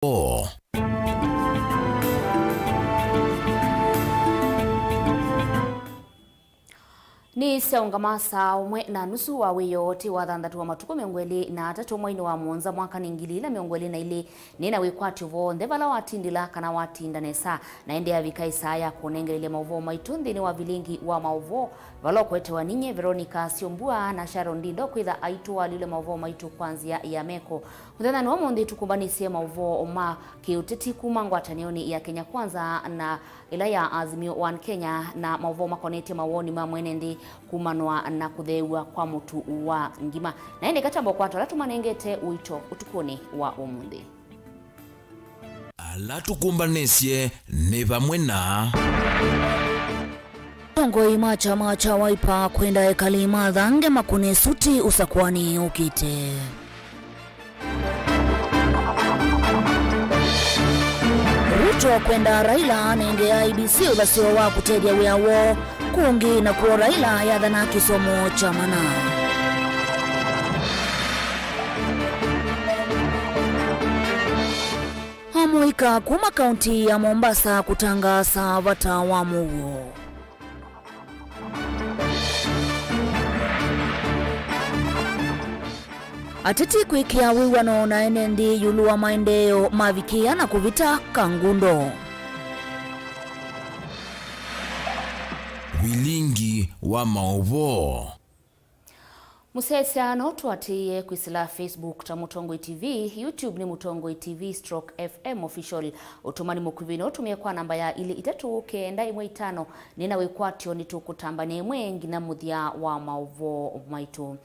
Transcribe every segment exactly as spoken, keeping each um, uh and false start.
Nĩ syaũngama saa ũmwe na nusu wa wĩoo, ti wa thanthatũ wa matukũ mĩongo ĩlĩ na atatũ, mweinĩ wa mũonza, mwaka nĩ ngili ilĩ na mĩongo ĩlĩ na ilĩ. Nĩ na wĩkwatyo vonthe vala watindĩla kana watinda nesa, na ĩndĩ yavika ĩsaa ya kũnengelelya maũvoo maitũ nthĩnĩ wa vilingi wa maũvoo, vala ũkwetewa ninyie Veronica Syombua na Sharon Ndindo kwĩtha aitũalyũlya maũvoo maitũ kwa nzĩa ya meko. Mũthenya nĩ wa ũmũnthĩ tũkũmbanĩsye maũvoo ma kĩũteti kuma ngwatanĩonĩ ya Kenya Kwanza na ĩla ya Azimio One Kenya, na maũvoo makonetye mawoni ma mwene nthĩ kumanwa na kũtheew'a kwa mũtu wa ngima. Na ĩndĩ katambo kwatũ ala tũmanengete ũito ũtukũnĩ wa ũmũnthĩ. Ala tũkũmbanĩsye nĩ vamwe na atongoi ma kyama kya Wiper kwenda ekali mathange makũne suti ũsakũani ũkĩte. Ruto kwenda Raila anenge I E B C ũthasyo wa kũtethya wĩa woo kũngĩ, nakw'o Raila yathana kĩsomo kya mana. Amũika kuma kaunti ya Mombasa kũtangaasa vata wa mũuo. Ateti kwĩkĩa wĩw'ano na ene nthĩ ĩũlũ wa maendeeo mavikĩĩa na kũvita Kangundo. Vilingi wa maũvoo. Mũsyaĩĩsya no tũatĩĩe kwĩsĩla Facebook ta Mũtongoi T V, YouTube nĩ Mũtongoi T V stroke F M Official. Ũtũmani mũkuvĩ no ũtũmĩe kwa namba ya ilĩ itatũ kenda ĩmwe itano. Nĩ na wĩkwatyo nĩtũkũtambanĩa ĩmwe nginya mũthya wa maũvoo maitũ.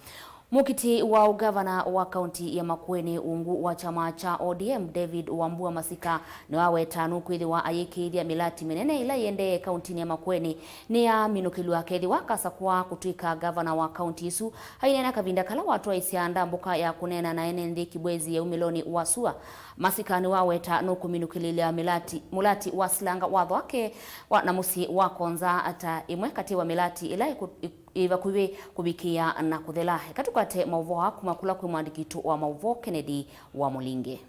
Mũkiti wa ũgavana wa kaunti ya Makueni ungu wa kyama kya O D M, David Wambua Masika, nĩwaweta nũkwĩthĩwa ayĩkĩĩthya mĩlati mĩnene ĩla ĩendee kauntinĩ ya Makueni nĩyaminũkĩlw'a kethĩwa akasakũa kũtw'ĩka gavana wa kaunti ĩsu. Aineena kavinda kala watwaĩsya ndambũka ya kũneena na ene nthĩ Kibwezi ya umĩlonĩ wa sua, Masika nĩwaweta nũkũminũkĩlĩlya mĩlati, mũlati wa silanga watho wake wa, na mũsyĩ wa Konza ta ĩmwe katĩ wa mĩlati ĩla ĩkũ-, ĩ-, ĩ vakuvĩ kũvikĩĩa na kũthela. Eka tũkwate maũvoo aa kuma kũla kwĩ mwandĩki witũ wa maũvoo Kennedy wa Mũlinge.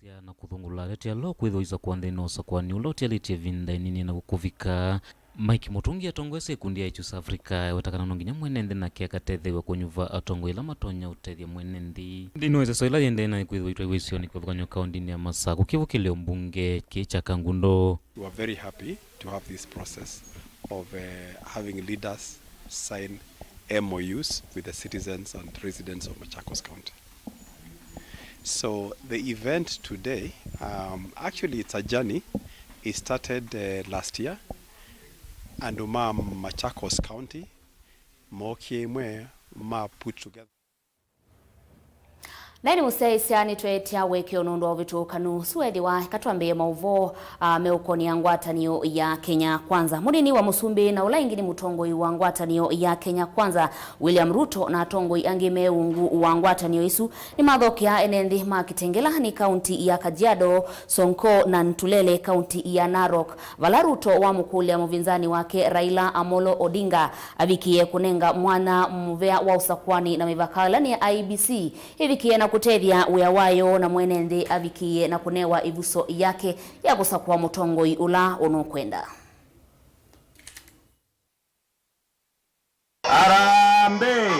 Sya na kũthũngũla ateti ala ũkwĩthwa isakũa nthĩnĩ wa ũsakũani ũla ũtialĩtye ĩvinda ĩnini na kũvika. Mike Mũtungi atongoesya ĩkundi ya Choose Africa, eweta kana no nginya mwene nthĩ nake akatetheew'a kũnyuva atongoi ala matonya ũtethya mwene nthĩ. Nthĩnĩ wa ĩseso ĩla yĩendee na ĩkwĩthwa itwaĩwe isionĩ kĩvathũkany'o kaũndĩnĩ ya Masakũ, kĩvukĩlyo mbunge kĩ kya Kangundo. We are very happy to have this process of, uh, having leaders sign M O Us with the citizens and residents of Machakos County. So the event today, um, actually it's a journey. It started, uh, last year. Andũ ma Machakos County mokie ĩmwe ma put together. Naĩ nĩ mũsyaĩĩsya nĩtweetya ũekeo nũndũ wa ũvĩtũkanu ũsu weethĩwa. Eka twambĩĩe maũvoo, ah, meũkonĩa ngwatanĩo ya Kenya Kwanza. Mũnini wa mũsumbĩ na ũla ĩngĩ nĩ mũtongoi wa ngwatanĩo ya Kenya Kwanza, William Ruto, na atongoi angĩ me ungu wa ngwatanĩo ĩsu nĩmathokea ene nthĩ ma Kitengela nĩ kaunti ya Kajiado, Sonko na Ntulele kaunti ya Narok, vala Ruto wamũkũlya mũvinzani wake Raila Amolo Odinga avikĩe kũnenga mwanya mũvea wa ũsakũani na mĩvaka ĩla nĩ I E B C ĩvikĩe na kũtethya wĩa wayo, na mwene nthĩ avikĩe na kũnewa ĩvuso yake ya kũsakũa mũtongoi ũla ũnũkwenda. Harambee!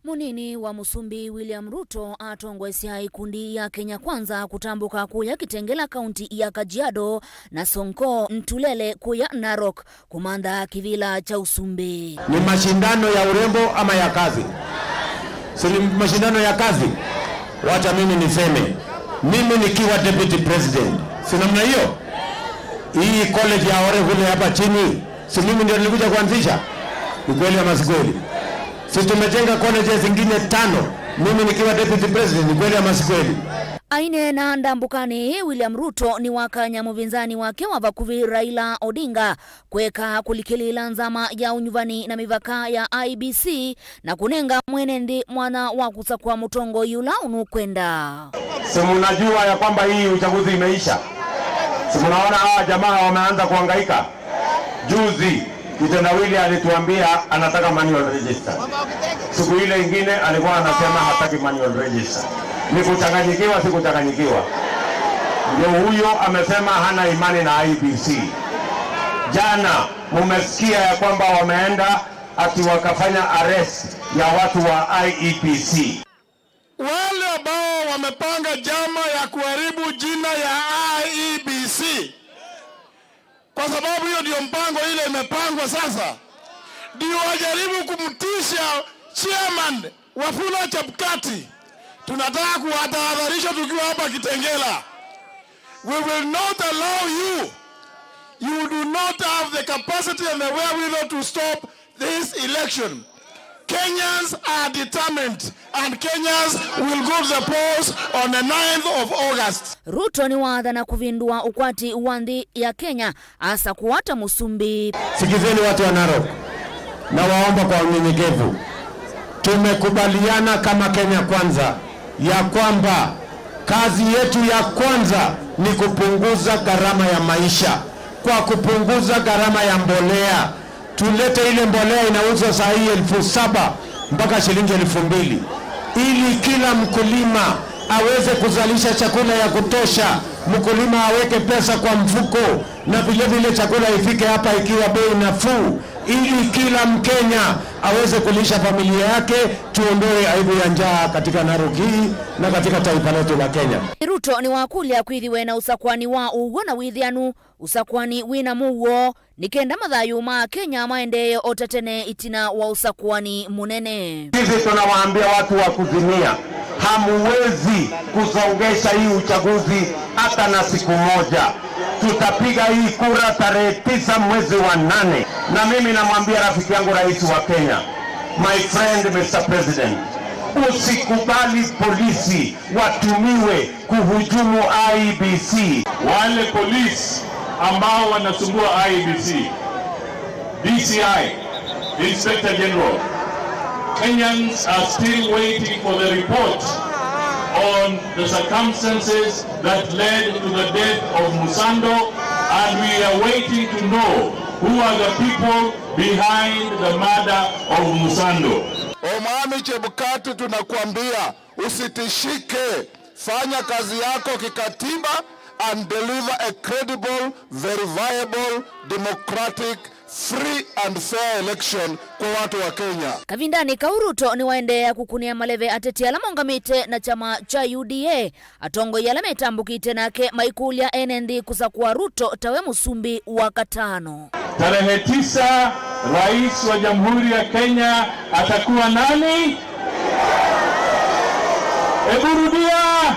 Mũnini wa mũsumbĩ William Ruto atongoesya ĩkundi ya Kenya Kwanza kũtambũka kũya Kitengela kaunti ya Kajiado na Sonko Ntulele kũya Narok kũmantha kĩvĩla kya ũsumbĩ. Ni mashindano ya urembo ama ya kazi? Si ni mashindano ya kazi? Wacha mimi niseme, mimi nikiwa deputy president, si namna hiyo? Hii college ya Ore kule hapa chini, si mimi ndio nilikuja kuanzisha? Ni kweli ama si kweli? Si tumejenga colleges zingine tano, mimi nikiwa deputy president? Ni kweli ama si kweli? Aineena ndambũkanĩ ĩĩ, William Ruto nĩwakany'a mũvĩnzani wake wa vakuvĩ Raila Odinga kweka kũlikĩlĩĩla nzama ya ũnyuvani na mĩvaka ya I E B C na kũnenga mwene nthĩ mwanya wa kũsakũa mũtongoi ũla ũnũkwenda. Si mnajua ya kwamba hii uchaguzi imeisha? Si mnaona hawa jamaa wameanza kuhangaika? Juzi Kitendawili alituambia anataka manual register. Siku ile ingine alikuwa anasema hataki manual register. Ni kuchanganyikiwa, si kuchanganyikiwa? Ndio huyo amesema hana imani na I E B C. Jana mumesikia ya kwamba wameenda ati wakafanya arrest ya watu wa I E B C. Wale ambao wamepanga njama ya kuharibu jina ya I E B C, kwa sababu hiyo ndio mpango ile imepangwa sasa, ndio wajaribu kumtisha chairman Wafula Chebukati. Tunataka kuwatahadharisha tukiwa hapa Kitengela. We will not allow you. You do not have the capacity and the wherewithal to stop this election. Kenyans are determined and Kenyans will go to the polls on the ninth of August. Ruto nĩwaathana kũvĩndũa ũkwati wa nthĩ ya Kenya, asa kũwata mũsumbĩ. Sikizeni watu wa Narok, nawaomba kwa unyenyekevu. Tumekubaliana kama Kenya Kwanza ya kwamba kazi yetu ya kwanza ni kupunguza gharama ya maisha kwa kupunguza gharama ya mbolea. Tulete ile mbolea inauzwa saa hii elfu saba mpaka shilingi elfu mbili, ili kila mkulima aweze kuzalisha chakula ya kutosha, mkulima aweke pesa kwa mfuko, na vile vile chakula ifike hapa ikiwa bei nafuu, ili kila Mkenya aweze kulisha familia yake, tuondoe aibu ya njaa katika Narok hii na katika taifa letu la Kenya. Ruto nĩwakũlya kwĩthĩwe na ũsakwani wa ũw'o na wĩthĩanu, ũsakwani wĩna mũuo, nĩ kenda mathayũ ma Kenya maendee o ta tene ĩtina wa ũsakwani mũnene. Sisi tunawaambia watu wa Kuzimia, hamuwezi kusongesha hii uchaguzi hata na siku moja. Tutapiga hii kura tarehe tisa mwezi wa nane. Na mimi namwambia rafiki yangu rais wa Kenya, my friend Mister President, usikubali polisi watumiwe kuhujumu I E B C. Wale polisi ambao wanasumbua I E B C, D C I, Inspector General, Kenyans are still waiting for the report on the circumstances that led to the death of Musando, and we are waiting to know who are the people behind the murder of Musando. Omwami Chebukati, tunakuambia, usitishike, fanya kazi yako kikatiba and deliver a credible, verifiable, democratic, free and fair election kwa watu wa Kenya. Kavindanĩ kau, Ruto nĩwaendeea kũkũnĩa maleve ateti ala maũngamĩte na kyama kya U D A. Atongoi ala metambũkĩte nake maikũlya ene nthĩ kũsakũa Ruto tawe mũsumbĩ wa katano. Tarehe tisa, Rais wa Jamhuri ya Kenya atakuwa nani? Hebu rudia.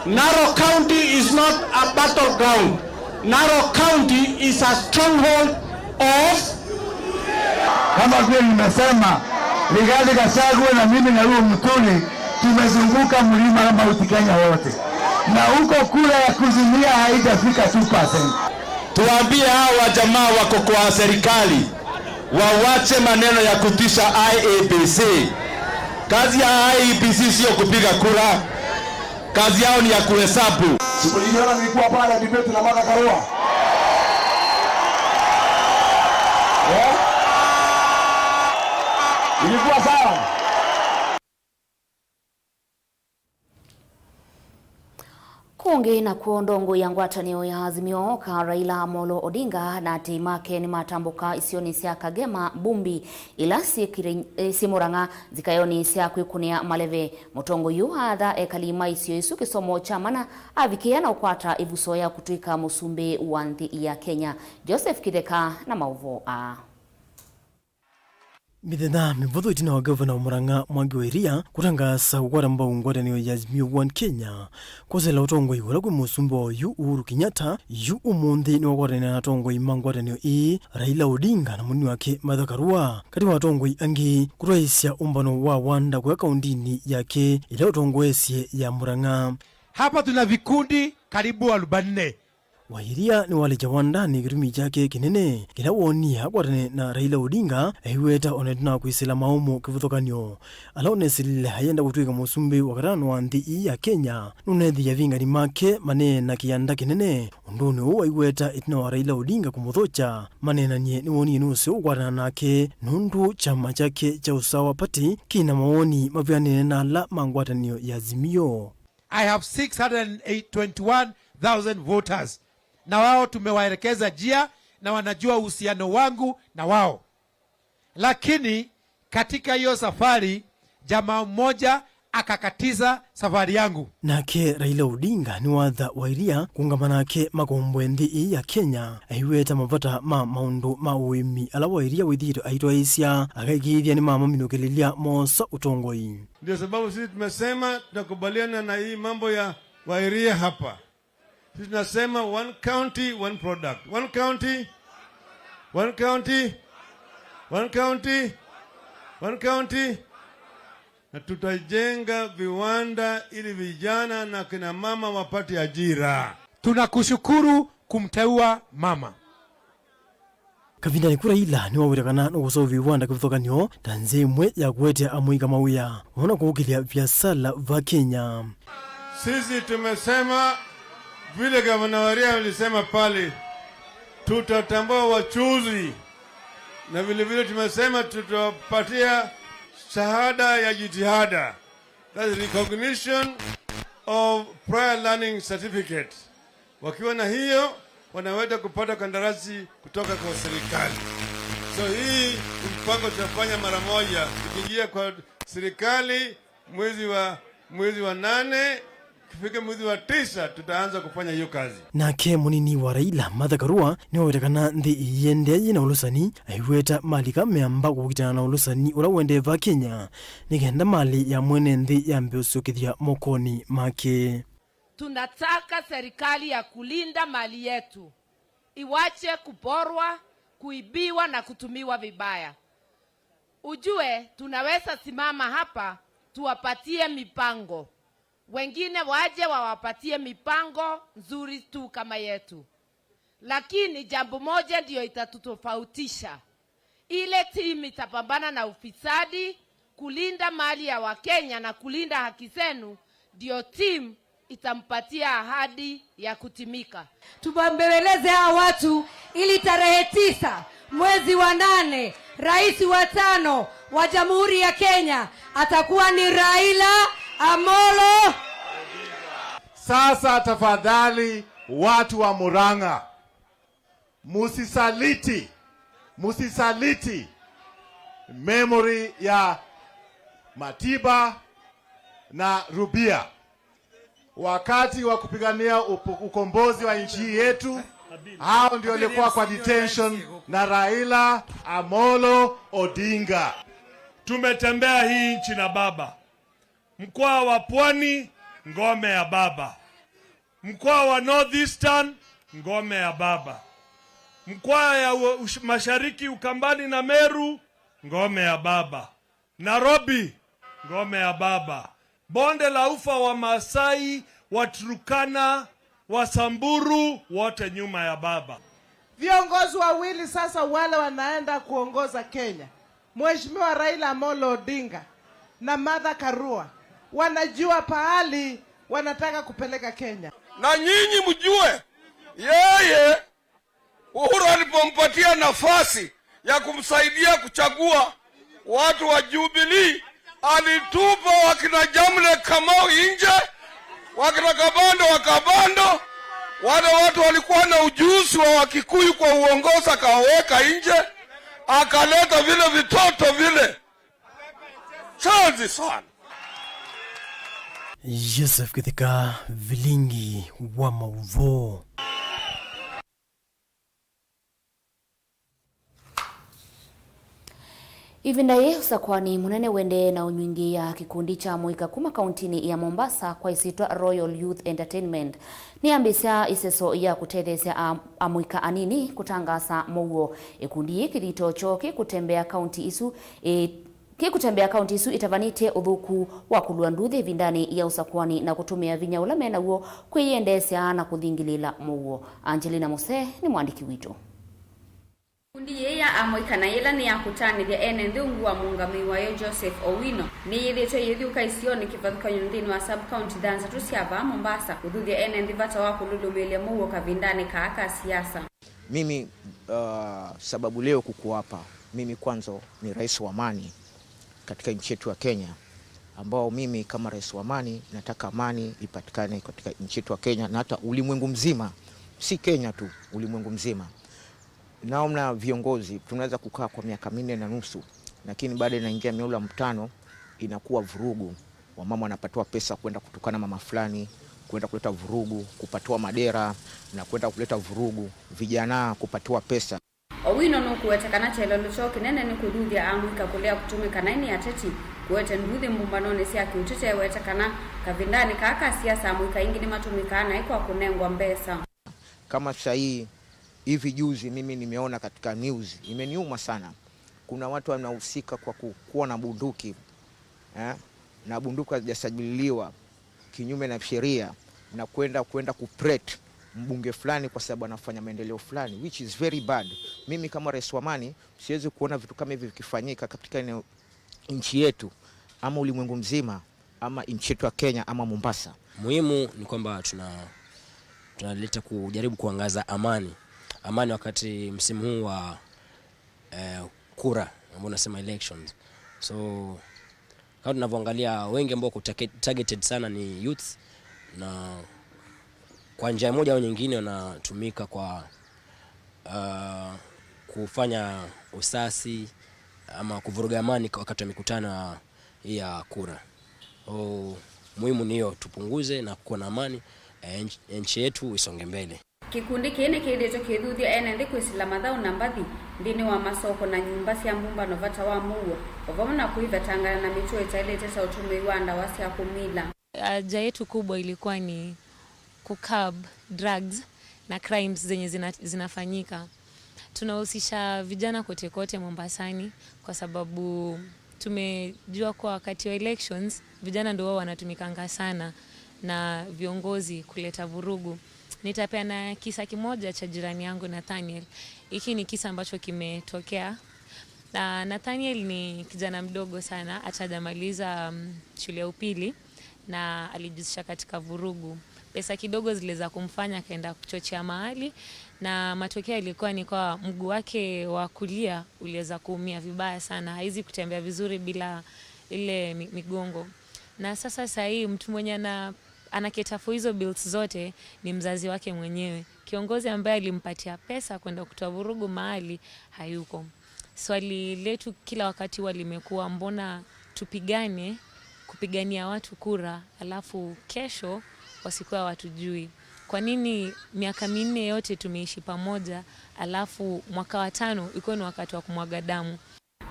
Narok County is not a battleground. Narok County is a stronghold of... Kama vile nimesema, Rigathi Gachagua na mimi na huyo Muturi tumezunguka mlima Mount Kenya wote, na huko kura ya kuzimia haijafika two percent. Tuwaambie hawa jamaa wako kwa serikali wawache maneno ya kutisha I E B C. Kazi ya I E B C sio kupiga kura. Kazi yao ni ya kuhesabu. Si mliniona nilikuwa pale debate na Martha Karua? Eh? Ilikuwa sawa. Kũngĩ nakw'o, ndongoi ya ngwatanĩo ya Azimio ka Raila Amolo Odinga na atĩĩ make nĩmatambũka isionĩ sya Kagema, Bumbi, ila syĩ Kire-, eh, syĩ Murang'a, nzikaĩonĩ sya kwĩkũnĩa maleve. Mũtongoi ũũ aatha ekali ma isio isu kĩsomo kya mana avikĩĩa na ũkwata ĩvuso ya kũtw'ĩka mũsumbĩ wa nthĩ ya Kenya. Joseph Kitheka na maũvoo aa. Mĩthenya mĩvũthũ ĩtina wa ngavana wa Murang'a Mwangi wa Iria kũtangaasa kũkwata mbau ngwatanĩo ya Azimio One Kenya, kwosela ũtongoi ũla kwĩ mũsumbĩ wa oyu Uhuru Kenyatta, yu ũmũnthĩ nĩwakwatanĩa na atongoi ma ngwatanĩo ĩĩ, Raila Odinga na mũnini wake Martha Karua, katĩ wa atongoi angĩ kũtwaĩĩsya ũmbano wa Wanda kũya kaũndĩnĩ yake ĩla ũtongoesye ya Murang'a. Hapa tuna vikundi karibu arobaini. Wairia nĩwalekya Wandani kĩtumi kyake kĩnene kĩla woonie akwatane na Raila Odinga, aiweta o na ĩtina wa kwĩsĩla maũmũ kĩvathũkany'o. Ala ũnesilile ayenda kũtw'ĩka mũsumbĩ wa katano wa nthĩ ii ya Kenya, nũneethĩie avingani make maneena kĩanda kĩnene ũndũnĩ ũũ aiweta ĩtina wa Raila Odinga kũmũthokya. Maneenanie nĩwonie nũseo ũkwatana nake nũndũ kyama kyake kya Usawa Party kĩ na mawoni mavw'anĩne na ala ma ngwatanĩo ya Azimio. I have six hundred and twenty-one thousand voters, na wao tumewaelekeza njia na wanajua uhusiano wangu na wao, lakini katika hiyo safari jamaa mmoja akakatiza safari yangu. Nake Raila Odinga nĩwatha Wairia kũngama nake makomboe nthĩ ĩĩ ya Kenya, aiweta mavata ma maũndũ ma ũĩmi ala Wairia wĩthĩĩtwe aitwaĩĩsya, akaĩkĩĩthya nĩmamaminũkĩlĩlya moosa ũtongoi. Ndio sababu sisi tumesema tunakubaliana na hii mambo ya Wairia hapa. Sisi tunasema one county, one product. One county, one county, one county, one county. Na tutajenga viwanda ili vijana na kina mama wapate ajira. Tunakushukuru kumteua mama. Kavindanĩ ku Raila nĩwaweta kana nũkũseũvya iwanda kĩvathũkany'o ta nzĩa ĩmwe ya kũetea amũika mawĩa, vamwe na kũkĩlya viasala va Kenya. Sisi tumesema vile gavana Waria alisema pale, tutatambua wachuzi, na vile vile tumesema tutapatia shahada ya jitihada, that's recognition of prior learning certificate. Wakiwa na hiyo, wanaweza kupata kandarasi kutoka kwa serikali. So hii mpango tutafanya mara moja, tukiingia kwa serikali mwezi wa, mwezi wa nane, kufika mwezi wa tisa, tutaanza kufanya hiyo kazi. Nake mũnini wa Raila, Martha Karua, nĩwaweta kana nthĩ ĩiendea yĩ na ũlũsani, aiweta malika meamba kũkitana na ũlũsani ũla ũendee va Kenya, nĩ kenda malĩ ya mwene nthĩ yambe ũsyokethya mokonĩ make. Tunataka serikali ya kulinda mali yetu iwache kuporwa, kuibiwa na kutumiwa vibaya. Ujue tunaweza simama hapa tuwapatie mipango, wengine waje wawapatie mipango nzuri tu kama yetu, lakini jambo moja ndio itatutofautisha. Ile timu itapambana na ufisadi, kulinda mali ya Wakenya na kulinda haki zenu, ndio timu itampatia ahadi ya kutimika. Tubembeleze hawa watu ili tarehe tisa mwezi wa nane, rais wa tano wa Jamhuri ya Kenya atakuwa ni Raila Amolo. Sasa tafadhali, watu wa Murang'a, musisaliti, musisaliti memory ya Matiba na Rubia. Wakati wa kupigania upo-, ukombozi wa nchi yetu, hao ndio walikuwa kwa detention na Raila Amolo Odinga. Tumetembea hii nchi na baba. Mkoa wa Pwani, ngome ya baba. Mkoa wa North Eastern, ngome ya baba. Mkoa ya u-, ush-, Mashariki, Ukambani na Meru, ngome ya baba. Nairobi, ngome ya baba. Bonde la Ufa, wa Masai, wa Turkana, wa Samburu, wote nyuma ya baba. Viongozi wawili sasa wale wanaenda kuongoza Kenya, Mheshimiwa Raila Amolo Odinga na Martha Karua, wanajua pahali wanataka kupeleka Kenya. Na nyinyi mjue, yeye Uhuru alipompatia nafasi ya kumsaidia kuchagua watu wa Jubilee, alitupa wakina Jamle Kamau nje, wakina Kabando wa Kabando, wale watu walikuwa na ujuzi wa Wakikuyu kwa uongozi akawaweka nje, akaleta vile vitoto vile. Chanzi sana. Joseph Kithika, Vilingi wa Mauvoo. Ĩvinda yĩĩ, ũsakũani mũnene ũendee na ũnyuingĩĩa kĩkundi kya amũika kuma kauntinĩ ya Mombasa kwa ĩsyĩtwa Royal Youth Entertainment nĩyambĩĩsya ĩseso ya kũtetheesya a-, amũika anini kũtangaasa mũuo. Ĩkundi yĩĩ kĩthito kyoo kĩkũtembea kaunti isu ĩ Kĩĩ kũtembea kaunti isu itavanĩtye ũthũku wa kũlua nduthi ĩvindanĩ ya ũsakũani na kũtũmĩa vinya ũla me naw'o kwĩyendeesya na kũthingĩlĩĩla mũuo. Angelina Mose nĩ mũandĩki witũ. Ikundi yĩĩ ya amũika na yĩla nĩ ya kũtanĩthya ene nthĩ ungu wa mũũngamĩi wayo Joseph Owino, nĩyĩthĩĩtwe ĩyĩthyũũka isionĩ kĩvathũkany'o nthĩnĩ wa sub-county thanthatũ sya vaa Mombasa kũthuthya ene nthĩ vata wa kũlũlũmĩĩlya mũuo kavindanĩ kaa ka siasa. Mimi, uh, sababu leo kuko hapa, mimi kwanza ni rais wa amani katika nchi yetu ya Kenya, ambao mimi kama rais wa amani nataka amani ipatikane katika nchi yetu ya Kenya na hata ulimwengu mzima, si Kenya tu, ulimwengu mzima. Naona viongozi tunaweza kukaa kwa miaka minne na nusu, lakini baada inaingia mihula mitano inakuwa vurugu. Wamama wanapatiwa pesa kwenda kutukana mama fulani, kwenda kuleta vurugu, kupatiwa madera na kwenda kuleta vurugu, vijana kupatiwa pesa. Owino nũkũweta kana kyelelo kyoo kĩnene nĩ kũthuthya amũika kũlea kũtũmĩka naĩ nĩ ateti kũete nduthi mbumbanonĩ sya kĩũteti. Eweta kana kavindanĩ kaa ka siasa amũika aingĩ nĩmatũmĩkaa naĩ kwa kũnengwa mbesa. Kama sahii, hivi juzi mimi nimeona katika news, imeniuma sana. Kuna watu wanahusika kwa kukuwa na bunduki, eh, na bunduki hazijasajiliwa kinyume na sheria na kwenda, kwenda kupret mbunge fulani kwa sababu anafanya maendeleo fulani, which is very bad. Mimi kama rais wa amani siwezi kuona vitu kama hivi vikifanyika katika eneo, nchi yetu ama ulimwengu mzima ama nchi yetu ya Kenya ama Mombasa. Muhimu ni kwamba tuna, tunaleta kujaribu kuangaza amani, amani wakati msimu huu wa, eh, kura ambao unasema elections. So kama tunavyoangalia, wengi ambao wako target-, targeted sana ni youth, na kwa njia moja au nyingine wanatumika kwa, uh, kufanya usasi ama kuvuruga amani wakati wa mikutano ya, ya kura. O, muhimu ni hiyo, tupunguze na kuwa na amani, eh, nch-, nchi yetu isonge mbele. Kĩkundi kĩĩ nĩkĩthĩĩtwe kĩithuthya ene nthĩ kwĩsĩla mathaũ na mbathi nthĩnĩ wa masoko na nyũmba sya mbumbano vata wa mũuo, o vamwe na kũivetangana na mĩtuo ĩtaĩlĩte ta ũtũmĩi wa ndawa sya kũmila. Haja yetu kubwa ilikuwa ni ku curb drugs na crimes zenye zina-, zinafanyika. Tunahusisha vijana kote kote Mombasani kwa sababu tumejua kuwa wakati wa elections, vijana ndio wao wanatumikanga sana na viongozi kuleta vurugu. Nitapeana kisa kimoja cha jirani yangu Nathaniel. Hiki ni kisa ambacho kimetokea. Na Nathaniel ni kijana mdogo sana, hata hajamaliza, mm, shule ya upili, na alijihusisha katika vurugu. Pesa kidogo ziliweza kumfanya akaenda kuchochea mahali, na matokeo yalikuwa ni kwa mguu wake wa kulia uliweza kuumia vibaya sana. Hawezi kutembea vizuri bila ile mi-, migongo. Na sasa saa hii mtu mwenye ana, ana cater for hizo bills zote ni mzazi wake mwenyewe. Kiongozi ambaye alimpatia pesa kwenda kutoa vurugu mahali hayuko. Swali letu kila wakati huwa limekuwa, mbona tupigane kupigania watu kura, alafu kesho wasikuwa watujui? Kwa nini miaka minne yote tumeishi pamoja, alafu mwaka wa tano ikuwe ni wakati wa kumwaga damu?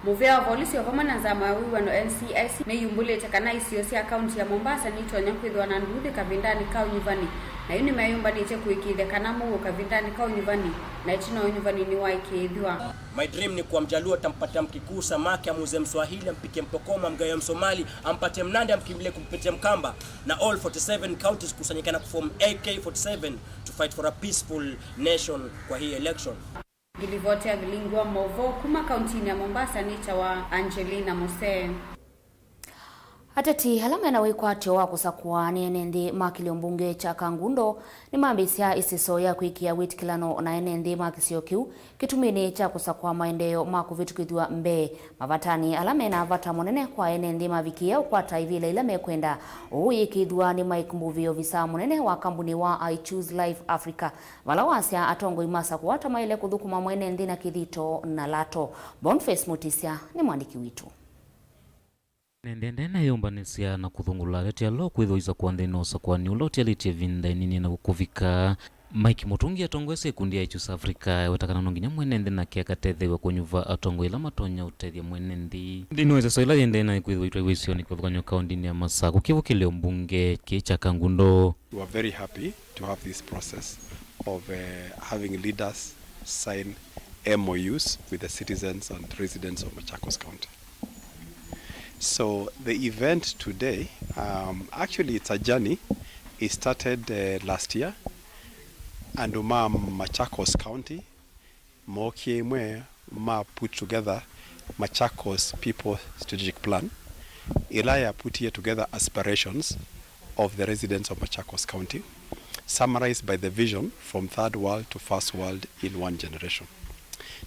Mũvĩa wa volisi o vamwe na nzama ya wĩw'ano N C I C nĩyumbũlĩte kana isio sya kaunti ya Mombasa nitonya kwĩthĩwa na nduthi kavindanĩ ka ũnyuvani, na yu nĩmeyũmbanĩtye kũĩkĩĩthya kana mũuo kavindanĩ ka ũnyuvani na ĩtina wa ũnyuvani nĩwaĩkĩĩthw'a. My dream ni kuwa Mjaluo, tampata Mkikuyu, samaki amuuze Mswahili, ampike Mpokoma, mgaye Msomali, ampate Mnandi, amkimbilie kumpitia Mkamba, na all forty-seven counties kusanyikana kuform A K forty-seven to fight for a peaceful nation kwa hii election. Ngilivoti ya vilingi wa mauvoo kuma kauntinĩ ya Mombasa nĩtawa Angelina Mose. Ateti ala mena wĩkwatyo wa kũsakũa nĩ ene nthĩ ma kĩlio mbunge kya Kangundo nĩmambĩĩsya ĩsĩso ya kwĩkĩa wĩtĩkĩlano na ene nthĩ ma kĩsio kĩu kĩtuminĩ kya kũsakũa maendeeo ma kũvĩtũkĩthw'a mbee. Mavatanĩ ala mena vata mũnene kwa ene nthĩ mavikĩĩa ũkwata ivĩla ila mekwenda. Ũu ũyĩkĩĩthw'a nĩ Mike Mbuvi, ovisaa mũnene wa kambuni wa I Choose Life Africa, vala wasya atongoi masakũa ta maĩle kũthũkũma mwene nthĩ na kĩthito na lato. Boniface Mutisya nĩ mwandĩki witũ. Nende ndene yũmbanĩsya na kũthũngũla ateti ala ũkwĩthwa isakũa nthĩnĩ wa ũsakũani ũla ũtialĩtye ĩvinda ĩnini na kũvika. Mike Mutungi atongoesya ĩkundi ya I Choose Africa eweta kana no nginya mwene nthĩ nake akatetheew'a kũnyuva atongoi ala matonya ũtethya mwene nthĩ. Nthĩnĩ wa ĩsĩso ĩla yĩendee na ĩkwĩthwa itwaĩwe isionĩ kĩvathũkany'o kaũndĩnĩ ya Masakũ, kĩvukĩlyo mbunge kĩĩ kya Kangundo. We are very happy to have this process of, uh, having leaders sign M O Us with the citizens and residents of Machakos County. So the event today, um, actually it's a journey. It started uh, last year. Andũ ma Machakos County mookie ĩmwe ma put together Machakos People Strategic Plan, ĩla yaputie together aspirations of the residents of Machakos County, summarized by the vision from third world to first world in one generation.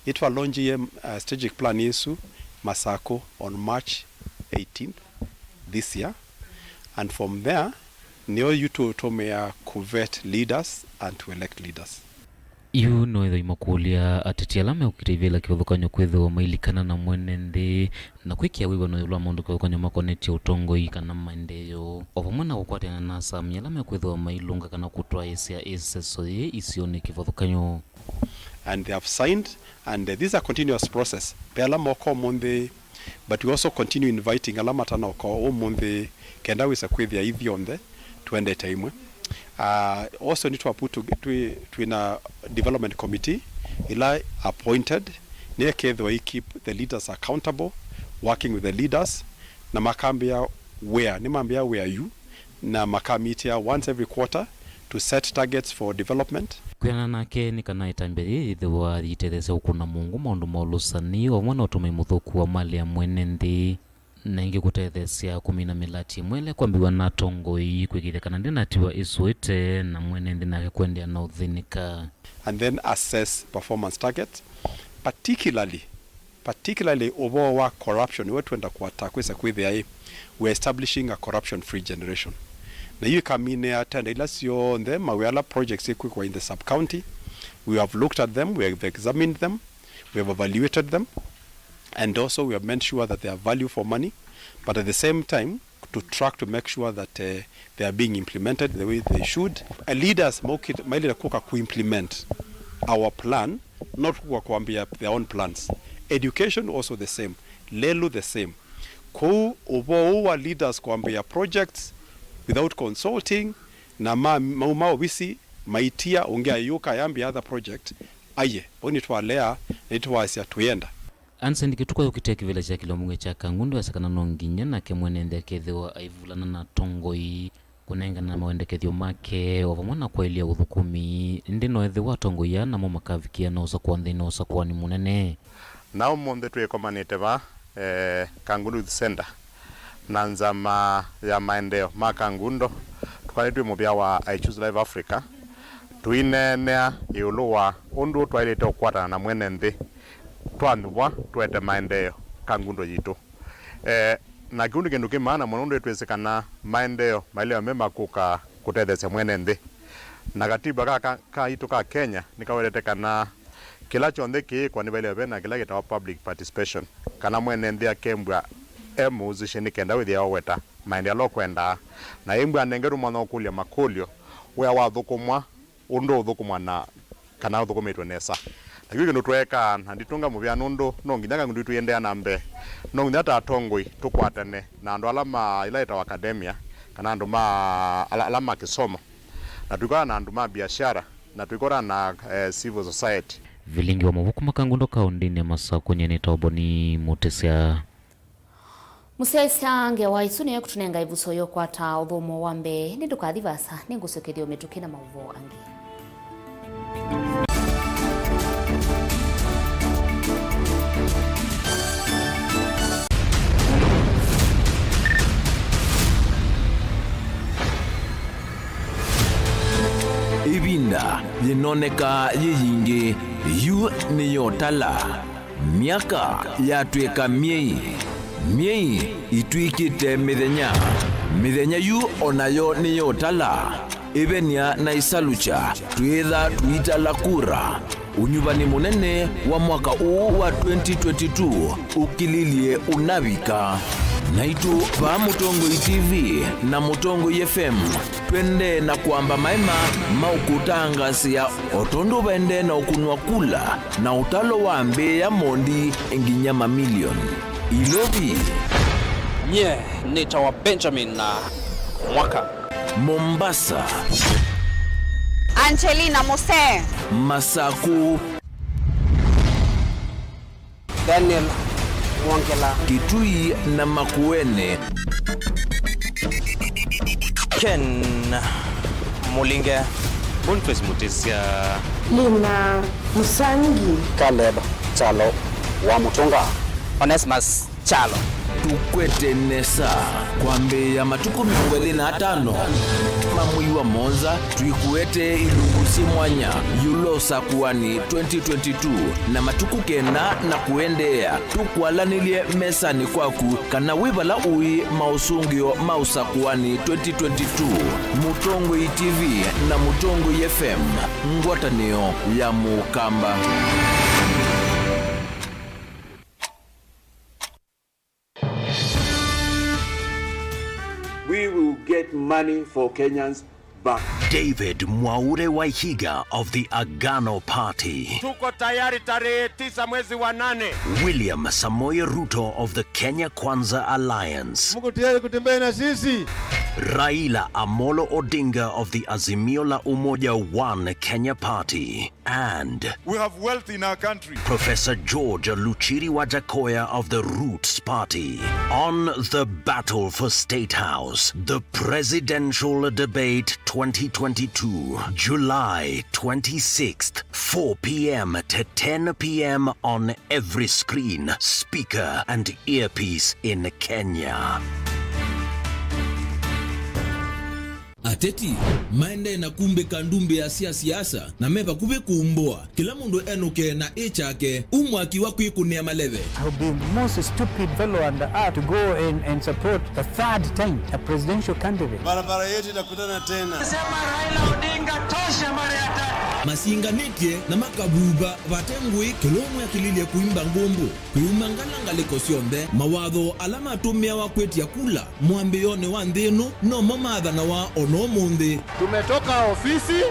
Nĩtwalaunchie uh, strategic plan ĩsu Masakũ on March eighteenth this year, and from there nĩyo yu tũtũmĩa kũvet leaders and to elect leaders. Yu no ĩtho imakũlya ateti ala meũkita ivĩla kĩvathũkany'o kwĩthĩwa mailikana na mwene nthĩ na kwĩkĩa wĩw'ano ĩũlũ wa maũndũ kĩvathũkany'o makonetye ũtongoi kana maendeeo, o vamwe na kũkwatana na asami ala mekwĩthĩwa mailũnga kana kũtwaĩĩsya ĩseso yĩĩ isionĩ kĩvathũkany'o. And they have signed, and uh, this is a continuous process. Ve ala moka ũmũnthĩ, but we also continue inviting ala matanoka ũmũnthĩ kenda wĩse kwĩthĩa ithyonthe twendete ĩmwe. Uh, also nĩtwa put to, twĩ, twĩna development committee ila appointed, nĩekethĩwa i keep the leaders accountable, working with the leaders, na makambĩa wĩa, nĩmambĩa wĩa yu, na makamitĩa once every quarter to set targets for development. Kwĩanana nake nĩ kana ĩtambya yĩĩ yĩthĩwa yĩtetheesya kũkũna mũungu maũndũ ma ũlũsani o vamwe na ũtũmĩi mũthũku wa malĩ ya mwene nthĩ, na ĩngĩ kũtetheesya kũmina mĩlati ĩmwe ĩla ĩkwambĩw'a na atongoi kwĩkĩĩthya kana ndĩnatiwa ĩsũĩte na mwene nthĩ nake kũendeea na ũthĩnĩka. And then assess performance targets, particularly particularly ũvoo wa corruption, nĩwe twenda kũata kwĩsa kwĩthĩa ĩ, we're establishing a corruption free generation. Na yu ĩkaminĩa tenda ila syonthe, mawĩa ala projects ikwĩkwa in the sub county, we have looked at them, we have examined them, we have evaluated them, and also we have made sure that they are value for money, but at the same time to track to make sure that uh, they are being implemented the way they should. Uh, leaders mailĩte kũka ku implement our plan, not kũka kwambĩa their own plans. Education also the same, lelu the same. Kũu ũvoo ũũ wa leaders kwambĩa projects without consulting na ma, mauma ovisi maitia ũngĩ ayũka ayambĩa other project, aye vau nĩtwalea na nĩtwasya tũyenda. Ansendi Kĩtuko yũkĩte kĩvĩla kya kĩlomung'e kya Kangundo asya kana no nginya nake mwene nthĩ akethĩwa aivulana na atongoi, kũnengana mawendekethyo make, o vamwe na kwaĩlya ũthũkũmi. Ĩndĩ no ethĩwa atongoi aa namo makavikĩa na ũsakũa nthĩnĩ wa ũsakũani mũnene. Na ũmũnthĩ twĩkomanĩte vaa, eh, Kangundo Youth Center na nzama ya maendeeo ma Kangundo, tũkanĩtw'e mũvĩa wa I Choose Life Africa, tũineenea ĩũlũ wa ũndũ twaĩlĩte ũkwatana na mwene nthĩ twanyuvwa tũete maendeeo Kangundo yitũ. Eh, na kĩu nĩ kĩndũ kĩ maana mũno, nũndũ twĩsĩ kana maendeeo maĩlĩwa me makũka kũtetheesya mwene nthĩ. Na katiba ka, ka, kaitũ ka Kenya nĩkawetete kana kĩla kyonthe kĩĩkwa nĩvaĩlĩwa ve na kĩla kĩtawa public participation, kana mwene nthĩ akembwa e mũusisye nĩ kenda wĩthĩa waweta maendeeo ala ũkwendaa. Na ĩmbwa anengetwe mwanya wa kũkũlya makũlyo, wĩa wathũkũmwa ũndũ ũthũkũmwa na kana ũthũkũmĩtwe nesa. Na kĩu kĩndũ tweekaa, na nditũnga mũvea nũndũ no nginya Kangundo yitũ ĩendeea na mbee. No nginya ta atongoi tũkwatane na andũ ala ma ila ĩtawa academia, kana andũ ma ala, ala ma kĩsomo, na tũikora na andũ ma biashara, na tũikora na eh, civil society. Vilingi wa mavuku ma Kangundo kaũndĩnĩ ya Masakũ, nyie nĩtawa Boni Mũtĩsya. Mũsyaĩĩsya ngewa ĩsu nĩyo ĩkũtũnenga ĩvuso ya ũkwata ũthũmũo wa mbee, ĩndĩ ndũkathi vaasa, nĩngũsyokethya o mĩtũkĩ na maũvoo angĩ. Ĩvinda yĩnoneka yĩ yingĩ, yu nĩyotala. Myaka yatw'ĩka myei, myei itw'ĩkĩte mĩthenya, mĩthenya yu o nayo nĩyotala. Ĩvenia na ĩsalukya, twĩĩtha tũitala kura. Ũnyuvani mũnene wa mwaka ũũ wa twenty twenty-two ũkililye ũnavika. Naitũ vaa Mũtongoi T V na Mũtongoi F M, twendee na kwamba maema ma ũkũtangaasĩa o tondũ vaendee na ũkũnwa kula na ũtalo wambĩĩa mondi nginya mamilioni. Ilovi. Nyie nĩtawa Benjamin na Mwaka. Mombasa. Angelina Mose. Masaku. Daniel Mwongela. Kitui na Makueni. Ken Mulinge. Boniface Mutisya. Lina Musangi. Caleb Kyalo wa Mutunga. Onesmus Kyalo. Tũkwete nesa kwambĩĩa matukũ mĩongo ĩlĩ na atano ma mwei wa mũonza, twĩkũetee ilungu syĩ mwanya ĩũlũ wa ũsakũani twenty twenty-two na matukũ kenda na kũendeea. Tũkwalanĩlye mesanĩ kwaku kana wĩ vala ũĩ maũsũngĩo ma ũsakũani twenty twenty-two. Mũtongoi T V na Mũtongoi F M, ngwatanĩo ya Mũkamba. We will get money for Kenyans back. David Mwaure Waihiga of the Agano Party. Tuko tayari tarehe tisa mwezi wa nane. William Samoei Ruto of the Kenya Kwanza Alliance. Mko tayari kutembea na sisi? Raila Amolo Odinga of the Azimio la Umoja One Kenya Party. And we have wealth in our country. Professor George Luchiri Wajakoya of the Roots Party on the battle for State House, the presidential debate twenty twenty-two, July twenty-sixth, four p.m. to ten p.m. on every screen, speaker, and earpiece in Kenya. Ateti maendee na kumbĩka ndumbĩa sya siasa na me vakuvĩ kumbũa. Kĩla mũndũ enũke na ĩ kyake, ũmwaki wa kwĩkũnĩa maleve. I would be the most stupid fellow on the earth to go and, and support the third time a presidential candidate. Barabara yetu itakutana tena. Sema Raila Odinga tosha mara ya tatu. Masinganĩtye na makavuva vate ngũĩ, kĩla ũmwe akililye kũimba ngũmbũ. Kwĩuma ngala ngalĩko syonthe, mawatho ala matũmĩawa kwĩtya kula mwambĩĩonĩ wa nthĩ ĩno nomo maathanawa o na ũmũnthĩ. Tumetoka ofisi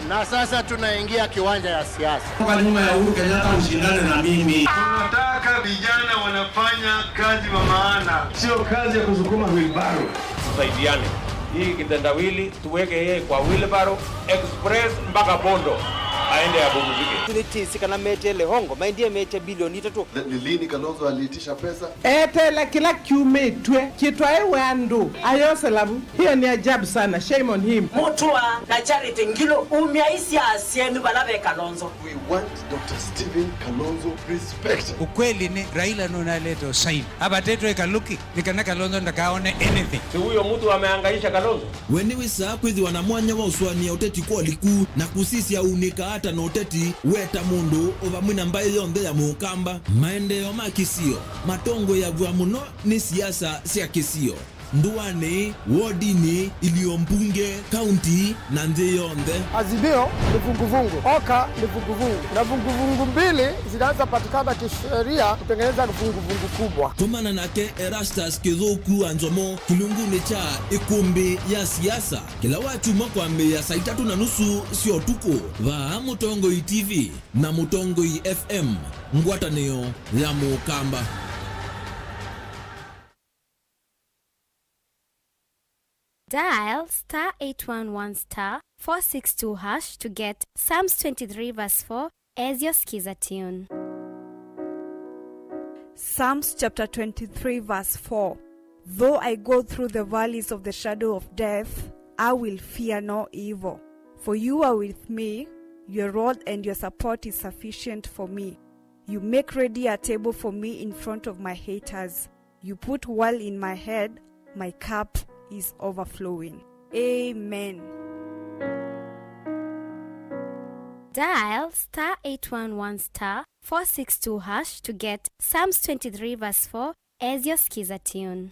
na sasa tunaingia kiwanja ya siasa. Toka nyuma ya Uhuru Kenyatta, ushindane na mimi. Tunataka vijana wanafanya kazi wa maana, sio kazi ya kusukuma wheelbarrow. Tusaidiane. Hii kitendawili tuweke yeye kwa wheelbarrow express mpaka Bondo aende apumzike. Nĩtĩsĩ kana meteele hongo, maendie mete bilioni itatũ. Nĩ, nĩ lini Kalonzo aliitisha pesa? Eteele kĩla kyumĩtw'e kĩtwaĩwe andũ ayosela vu. Hiyo ni ajabu sana, shame on him. Mutua na Charity Ngilu, umya isya syenu vala ve Kalonzo. We want Doctor Stephen Kalonzo respect. Ukweli ni Raila nunalete usaini. Avatĩtwe ĩkalũki nĩ kana Kalonzo ndakaone anything. Si huyo mtu amehangaisha Kalonzo? We nĩwĩsaa kwĩthĩwa na mwanya wa ũsũanĩa ũteti kwa ũliku na kũsisya ũunĩkaa ata na ũteti weta mũndũ o vamwe na mbaĩ yonthe ya Mũkamba. Maendeeo ma kĩsio matongoeaw'a mũno nĩ siasa sya kĩsio, ndũanĩ, wodinĩ, ilio mbunge, kaunti, na nthĩ yonthe. Azimio ni vuguvugu, OKA ni vuguvugu, na vuguvugu mbili zinaanza patikana kisheria kutengeneza vuguvugu kubwa. Komana nake Erastus Kĩthũku wa Nzomo kĩlungunĩ kya ĩkũmbĩ ya siasa kĩla wakyumwa kwambĩĩa saa itatũ na nusu sya ũtukũ, vaa Mũtongoi T V na Mũtongoi F M, ngwatanĩo ya Mũkamba. Dial star eight one one star four six two hash to get Psalms twenty-three verse four as your Skiza tune. Psalms chapter twenty-three, verse four. Though I go through the valleys of the shadow of death, I will fear no evil. For you are with me, your rod and your support is sufficient for me. You make ready a table for me in front of my haters. You put oil in my head, my cup is overflowing. Amen. Dial star eight one one star four six two hash to get Psalms twenty-three verse four as your Skiza tune.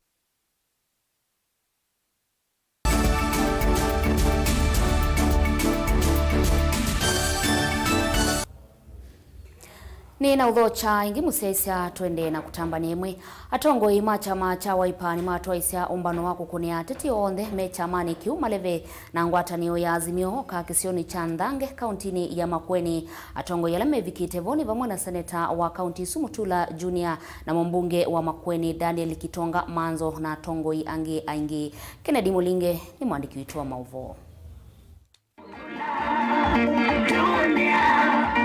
Nĩ na ũthokya ĩngĩ mũsyaĩĩsya, twendee na kũtambany'a ĩmwe. Atongoi ma kyama kya Wiper nĩmatwaĩsya ũmbano wa kũkũnĩa ateti onthe me kyamanĩ kĩu maleve na ngwatanĩo ya Azimio OKA kĩsionĩ kya Nthange, kauntinĩ ya Makueni. Atongoi ala mevikĩte vo nĩ vamwe na seneta wa kaunti ĩsu Mutula Junior na mũmbunge wa Makueni Daniel Kitonga Manzo na atongoi angĩ aingĩ. Kennedy Mulinge nĩ mwandĩki witũ wa maũvoo.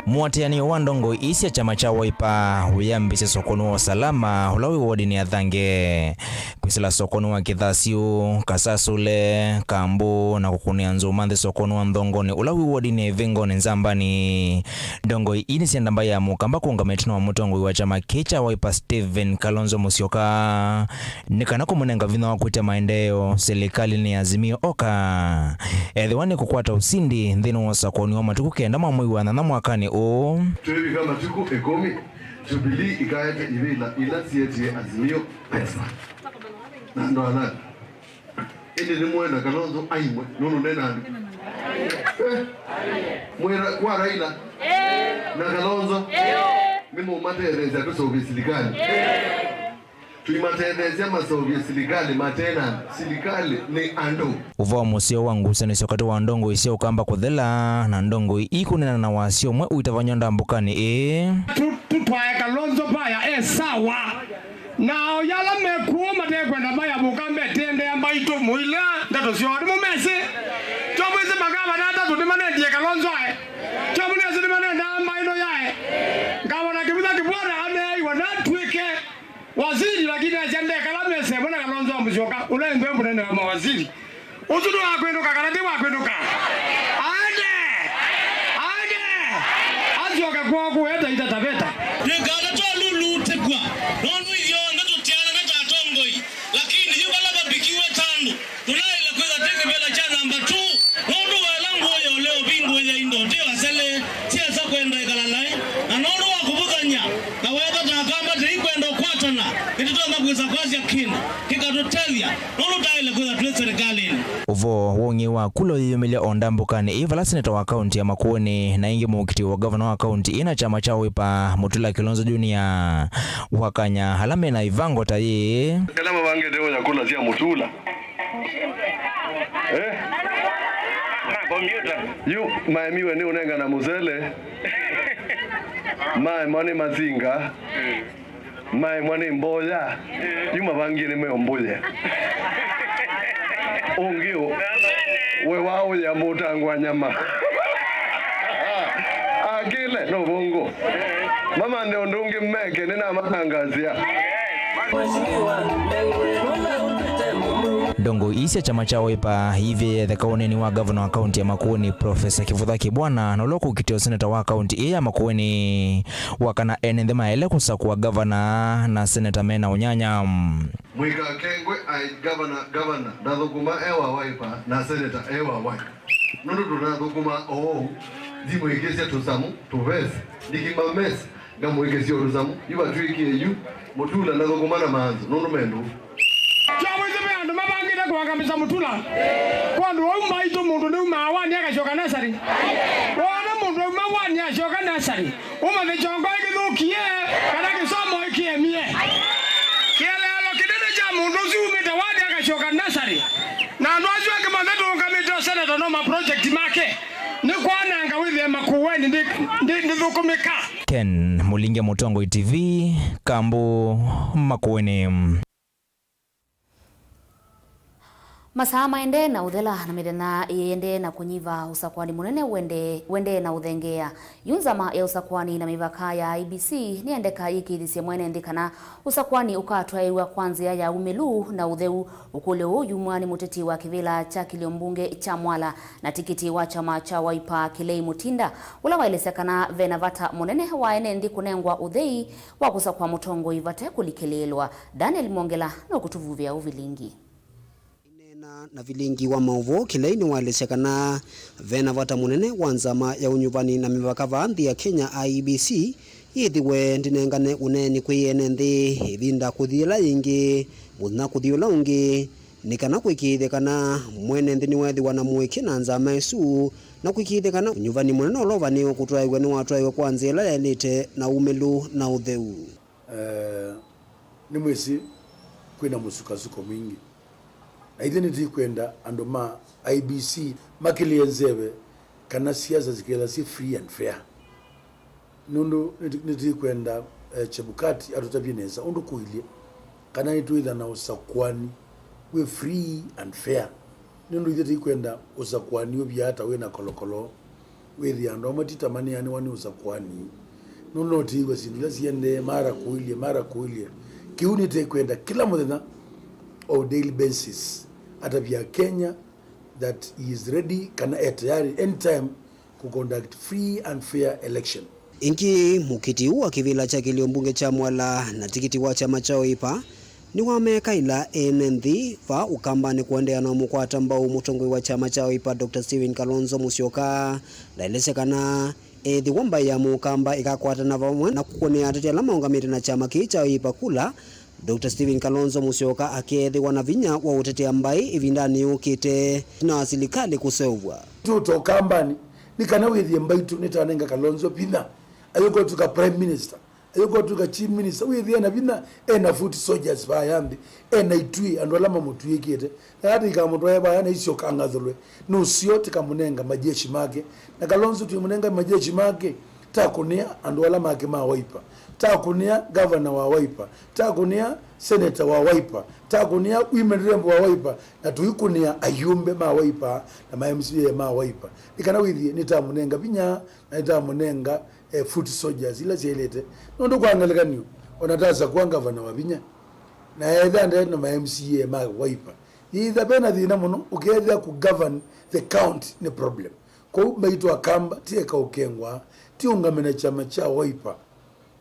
Mũatĩanĩo wa ndongoi ii sya kyama kya Wiper wĩyambĩĩsye sokonĩ wa Usalama ũla wĩ wodinĩ ya Thange, kwĩsĩla sokonĩ wa Kĩthasiũ, Kasasule, Kambũ, na kũkũnĩa nzũma nthĩ sokonĩ wa Nthongonĩ ũla wĩ wodinĩ ya Ivingoni Nzambani. Ndongoi ii nĩsyenda mbaĩ ya Mũkamba kũũngama ĩtina wa mũtongoi wa kyama kĩĩ kya Wiper Stephen Kalonzo Musyoka nĩ kana kũmũnenga vinya wa kwĩtya maendeeo silikalĩnĩ ya Azimio Oka, ethĩwa nĩkũkwata ũsindi nthĩnĩ wa ũsakũani wa matukũ kenda ma mwei wa nyanya mwakanĩ ũũ. Twĩvika matukũ ĩkũmi, Jubilee ikaete ivĩla ila syetie Azimio pesa. Na andũ ala, ĩndĩ nĩmwenda Kalonzo aimwe nũndũ ndena andũ? Eh? Mwĩra kwa Raila na Kalonzo nĩmũmatetheesya tũseũvye silikalĩ? Tũimatetheesya maseũvye silikalĩ matena silikalĩ nĩ andũ. Ũvoo mũseo wa ngusanĩsyo katĩ wa ndongoi sya Ũkamba kũthela na ndongoi ii kũneena na wasya ũmwe ũitavany'a ndambũkanĩ ĩĩ. Tu- tutwae Kalonzo vaya e sawa. Na oya ala mekuo matekwenda maya Mũkamba etendea mbaitũ mũilea ndeto syoo nĩmũmesĩ. Twamwĩsĩ magavana atatũ nĩmanendie Kalonzo ae. Twamũnesi nĩmanendaa mbaitũ yae. Ngavana Kĩvutha Kĩvwara aneaiwa na atw'ĩke waziri, lakini asya ndekala mese mwana Kalonzo wa Musyoka, ũla ĩndwe mũnene wa mawaziri. Ũsu nĩ wa kwĩndũka kana ti wa kwĩndũka? Aende! Aende! Asyoke kwoo kũete Taita Taveta. Twĩkala twalulutĩkwa, nũndũ ithyonthe tũtiana na ta atongoi, lakini yu vala vavikiwe ta andũ, tũnaĩle kwĩtha twĩ kĩvĩla kya namba two, nũndũ wa ĩla ngũĩ ya ũlea ũvingũĩa indo twĩ asele syesa kwenda ĩkala naĩ, na nũndũ wa kũvuthany'a na wetha ta Akamba tĩikwenda ũkwatana, nĩtũtonya kwĩsa kwasya kĩndũ kĩkatũtethya, nũndũ taĩle kwĩtha twĩ silikalĩnĩ. Ũvoo wa ũng'ei wa kula ũyĩyũmĩlya o ndambũkanĩ ĩĩ vala seneta wa kaunti ya Makueni na ĩngĩ mũkitĩo wa gavana wa kaunti ĩĩ na kyama kya Wiper, Mutula Kilonzo Junior, wakany'a ala mena ĩvango ta yĩĩ. Ala mavangĩte ũya kula sya Mutula. Eh? Yu maemiwe nĩ ũnengana mũsele. Maemwa nĩ masinga. Maemwa nĩ mboya. Yu mavangie nĩ meũmbũye. Ũngĩ ũ-, we waũya mũtangwa nyama. Akĩle no vũngũ. Mamanthe ũndũ ũngĩ meke, nĩnamatangazĩa. Ndongoi ii sya kyama kya Wiper ivĩĩe ĩtheka ũneeni wa gavana wa kaunti ya Makueni, Profesa Kĩvutha Kĩbwana, na ũla ũkũkitĩa ũseneta wa kaunti ĩĩ ya Makueni. Wa kana ene nthĩ maĩle kũsakũa gavana na seneta mena ũnyanya. Mũikakengwe aĩ gavana, gavana ndathũkũma e wa Wiper na seneta e wa Wiper. Nũndũ tũnathũkũma oou, ndimwĩkĩsya tũsamũ, tũvesi, ndikima mesi, ngamwĩkĩsya ũndũ samũ, yu vatw'ĩkie yu, Mutula ndathũkũma na manzũ, nũndũ me ndũũ. Twawĩsĩ ve andũ mavangĩte kũangamĩsa Mutula, kwondũ wau mbaitũ mũndũ nĩumaa wani akasyoka nasarĩ. Woona mũndũ auma wani asyoka nasarĩ, ũmanye kyongo ĩkĩthũkie, kana kĩsomo ĩkĩemie. Kĩeleelo kĩnene kya mũndũ ũsu umĩte wani akasyoka nasarĩ, na andũ asu angĩ monthe tũũngamĩte o seneta no ma project make. Nĩ kwananga wĩthĩe Makueni ndĩ-, ndĩ-, ndĩthũkũmĩka. Ken Mũlinge, Mũtongoi T V, Kambũ, Makueni. Masaa maendee na ũthela na mĩthenya ĩendee na kũnyiva, ũsakũani mũnene wende-, wendee na ũthengeea. Yu nzama ya ũsakũani na mĩvaka ya I E B C nĩyendeka yĩkĩĩthisye mwene nthĩ kana ũsakũani ũkatwaĩĩw'a kwa nzĩa ya umĩlu na ũtheu. Ũkũlyo ũũ yumw'a nĩ mũteti wa kĩvĩla kya kĩlio mbunge kya Mwala na tikiti wa kyama kya Wiper, Kilei Mutinda, ũla waelesya kana ve na vata mũnene wa ene nthĩ kũnengwa ũthei wa kũsakũa mũtongoi vate kũlikĩlĩĩlwa. Daniel Mwongela nũkũtũvuvĩa ũvilingi. Aineena na vilingi wa maũvoo, Kilei nĩwaelesya kana ve na vata mũnene wa nzama ya ũnyuvani na mĩvaka vaa nthĩ ya Kenya, I E B C, yĩthĩwe ndĩnengane ũneeni kwĩ ene nthĩ ĩvinda kũthi ĩla yĩngĩ, mũthenya kũthi ũla ũngĩ, nĩ kana kũĩkĩĩthya kana mwene nthĩ nĩweethĩwa na mũĩkĩ na nzama ĩsu, na kũĩkĩĩthya kana ũnyuvani mũnene ũla ũvanĩĩwe kũtwaĩw'a nĩwatwaĩwe kwa nzĩa ĩla yaĩlĩte na umĩlu na ũtheu. Eh, nĩmwĩsĩ kwĩna mũsukasuko mwingĩ. Na ithyĩ nĩtũikwenda andũ ma I E B C makĩlĩe nzeve kana siasa sikĩla syĩ free and fair. Nũndũ nĩtũ-, nĩtũikwenda, eh, Chebukati atũtavye nesa ũndũ kũilye kana nĩtwĩtha na ũsakũani wĩ free and fair. Nũndũ ithyĩ tũikwenda ũsakũani ũvyaa ta wĩna kolokolo. Wĩthĩa andũ amwe ti ta maneanĩwa nĩ ũsakũani, nũndũ no tĩĩw'a syĩndũ ila siendee mara kũilye, mara kũilye. Kĩu nĩtĩkwenda kĩla mũthenya, on daily basis, atavya Kenya that he is ready, kana e tayari anytime kũ conduct free and fair election. Ĩngĩ, mũkiti ũũ wa kĩvĩla kya kĩlio mbunge kya Mwala na tikiti wa kyama kya Wiper nĩwamekaĩla ene nthĩ vaa Ũkambanĩ kũendeea na ũmũkwata mbau mũtongoi wa kyama kya Wiper, Doctor Stephen Kalonzo Musyoka. Ndaelesya kana ethĩwa mbaĩ ya Mũkamba ĩkakwatana vamwe na kũkũnĩa ateti ala maũngamĩte na kyama kĩĩ kya Wiper kula, Doctor Stephen Kalonzo Musyoka akeethĩwa na vinya wa ũtetea mbaĩ ĩvindanĩ yũkĩte, ĩtina wa silikalĩ kũseũvw'a. Tũtoka mbani, nĩ kana wĩthĩe mbaitũ nĩtanenga Kalonzo vinya, ayũka ũtw'ĩka prime minister, ayũka ũtw'ĩka chief minister, wĩthĩe ena vinya, ena foot soldiers vaya nthĩ, ena itui, andũ ala mamũtw'ĩkĩte. Na ata ikamũtwae vaya na isyoka ang'athũlwe, nũseo tĩkamũnenga majeshi make. Na Kalonzo twĩmũnenga majeshi make, takũnĩa andũ ala make ma Wiper, takũnĩa governor wa Wiper, takũnĩa senator wa Wiper, takũnĩa women rep wa Wiper, na tũikũnĩa ayũmbe ma Wiper na ma M C A ma Wiper. Nĩ kana wĩthĩe nĩtamũnenga vinya na nĩtamũnenga, eh, foot soldiers ila syaĩlĩte. Nũndũ kwa ngelekany'o, ona tasakũa governor wa vinya, na ethĩa ndee na ma M C A ma Wiper, yĩitha vena thĩna mũno, ũkethĩa kũ govern the county nĩ problem. Kwoou mbaitũ Akamba ti eka ũkengwa, ti ũngame na kyama kya Wiper,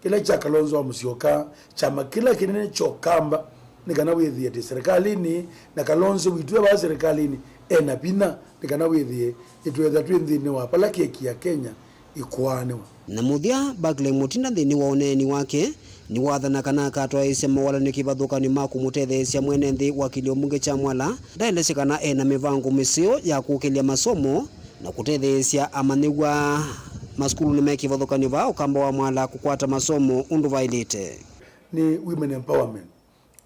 kĩla kya Kalonzo wa Musyoka, kyama kĩla kĩnene kya Ũkamba, nĩ kana wĩthĩe tĩ serikalĩnĩ, na Kalonzo witũ e vaa serikalĩnĩ ena vinya, nĩ kana wĩthĩe nĩtwĩtha twĩ nthĩnĩ wa vala keki ya Kenya ĩkũaanĩwa. Na mũthya, Barclay Mutinda nthĩnĩ wa ũneeni wake nĩwathana kana akatwaĩĩsya mawalany'o kĩvathũkany'o ma kũmũtetheesya mwene nthĩ wa kĩlio mbunge kya Mwala. Ndaelesye kana ena mĩvango mĩseo ya kũkĩlya masomo na kũtetheesya amanyĩw'a masukulunĩ me kĩvathũkany'o vaa Ũkamba wa Mwala kũkwata masomo ũndũ vaĩlĩte. Nĩ women empowerment.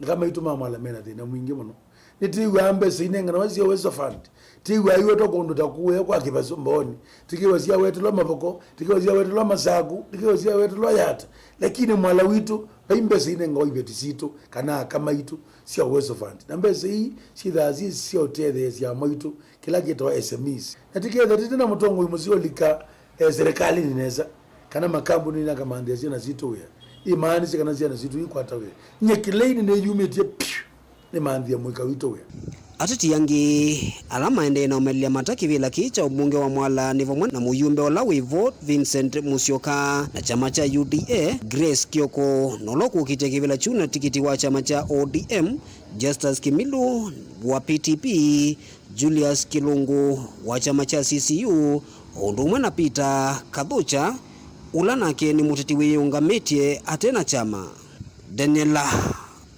Eka maitũ ma Mwala mena thĩna mwingĩ mũno. Nĩtwĩw'aa mbesa inenganawa sya Uwezo Fund, twĩw'aa iwetwa kũndũ ta kũya kwa Kĩvasũmbaonĩ, tũkĩw'a syawetelwa Mavoko, tũkĩw'a syawetelwa Masaku, tũkĩw'a syawetelwa Yatta. Lakini Mwala witũ, vai mbesa inengawa iveti sitũ kana aka maitũ sya Uwezo Fund. Na mbesa ii syĩthaa syĩ sya ũtetheesya amwe aitũ, kĩla kĩtawa S M Es. Na tũkethĩa tũte na mũtongoi mũseo ũlika, eh, serikalĩnĩ nesa, kana makambunĩnĩ akamanthĩa syana sitũ wĩa, imaanisye kana syana sitũ ikwata wĩa. Nyie kĩlei nĩnĩyumĩtye piũ nĩmanthĩe mũika witũ wĩa. Ateti angĩ ala maendee na ũmelelya mata kĩvĩla kĩĩ kya ũmbunge wa Mwala nĩ vamwe na mũyumbe ũla wĩ vo Vincent Musyoka na kyama kya U D A, Grace Kioko, na ũla ũkũkitĩa kĩvĩla kyu na tikiti wa kyama kya O D M, Justus Kimilu wa P T P, Julius Kilungu wa kyama kya C C U, o ũndũ ũmwe na Peter Kathũkya, ũla nake nĩ mũteti wĩyĩũngamĩtye ate na kyama. Daniela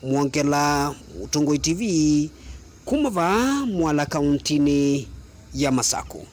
Mwongela, Mũtongoi T V, kuma vaa Mwala kauntinĩ ya Masaku.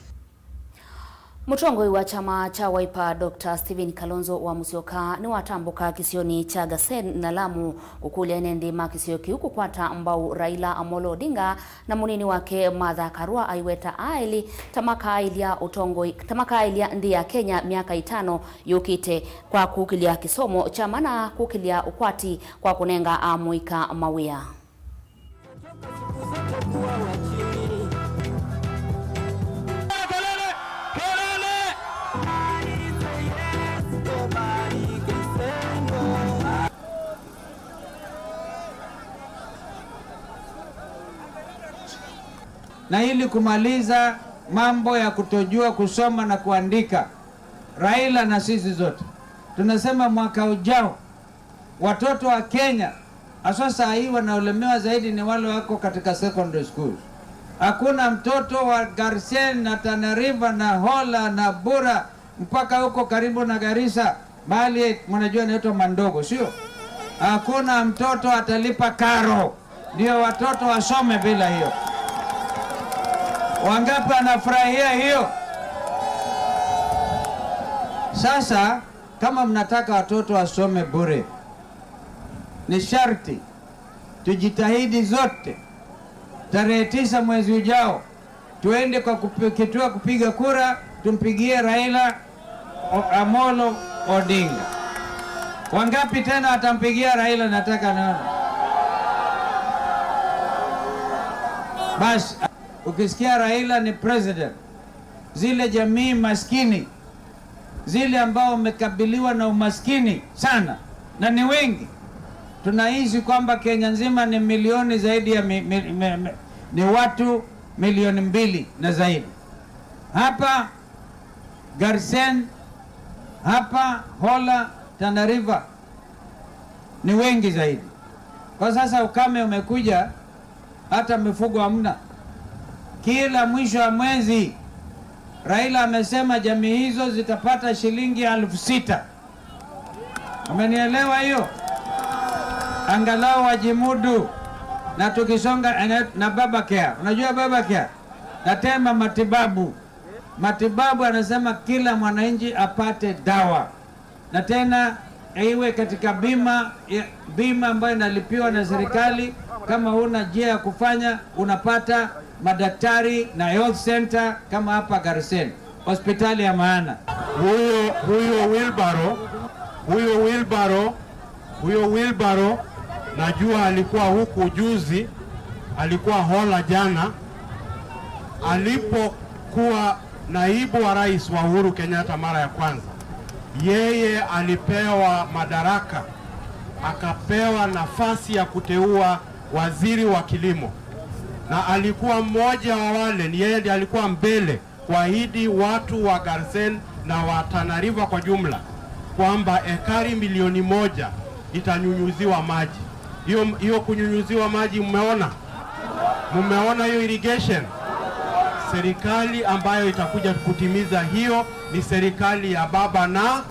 Mũtongoi wa kyama kya Wiper, Doctor Stephen Kalonzo wa Musyoka, nĩwatambũka kĩsionĩ kya Gasen na Lamu kũkũlya ene nthĩ ma kĩsio kĩu kũkwata mbau Raila Amolo Odinga na mũnini wake Martha Karua, aiweta aĩlĩ ta makaaĩlya ũtongoi, ta makaaĩlya nthĩ ya Kenya myaka ĩtano yũkĩte kwa kũkĩlya kĩsomo kya mana, kũkĩlya ũkwati kwa kũnenga amũika mawĩa. Na ili kumaliza mambo ya kutojua kusoma na kuandika, Raila na sisi zote tunasema mwaka ujao, watoto wa Kenya, haswa saa hii wanaolemewa zaidi ni wale wako katika secondary school. Hakuna mtoto wa Garsen na Tana River na Hola na Bura, mpaka huko karibu na Garissa, mahali mnajua inaitwa Mandogo, sio? Hakuna mtoto atalipa karo, ndio watoto wasome bila hiyo. Wangapi wanafurahia hiyo? Sasa, kama mnataka watoto wasome bure, ni sharti tujitahidi zote, tarehe tisa mwezi ujao, tuende kwa kupi-, kituo kupiga kura, tumpigie Raila O-, Amolo Odinga. Wangapi tena watampigia Raila? Nataka naona. Basi, ukisikia Raila ni president, zile jamii maskini, zile ambao wamekabiliwa na umaskini sana, na ni wengi. Tunahisi kwamba Kenya nzima ni milioni zaidi ya mi, mi, mi, mi, ni watu milioni mbili na zaidi. Hapa Garsen, hapa Hola, Tana River ni wengi zaidi. Kwa sasa ukame umekuja, hata mifugo hamna. Kila mwisho wa mwezi, Raila amesema jamii hizo zitapata shilingi elfu sita. Umenielewa hiyo? Angalau wajimudu. Na tukisonga, eh, na baba care. Unajua baba care? Na tena matibabu. Matibabu anasema kila mwananchi apate dawa. Na tena iwe katika bima, ya, bima ambayo inalipiwa na serikali. Kama huna njia ya kufanya, unapata madaktari na health center kama hapa Garsen, hospitali ya maana. Huyo, huyo Wilbaro, huyo Wilbaro, huyo Wilbaro, najua alikuwa huku juzi, alikuwa Hola jana, alipokuwa naibu wa rais wa Uhuru Kenyatta mara ya kwanza. Yeye alipewa madaraka, akapewa nafasi ya kuteua waziri wa kilimo, na alikuwa mmoja wa wale, ni yeye ndiye alikuwa mbele kuahidi watu wa Garsen na wa Tana River kwa jumla kwamba ekari milioni moja itanyunyuziwa maji. Hiyo, hiyo kunyunyuziwa maji, mmeona? Mmeona hiyo irrigation? Serikali ambayo itakuja kutimiza hiyo ni serikali ya baba na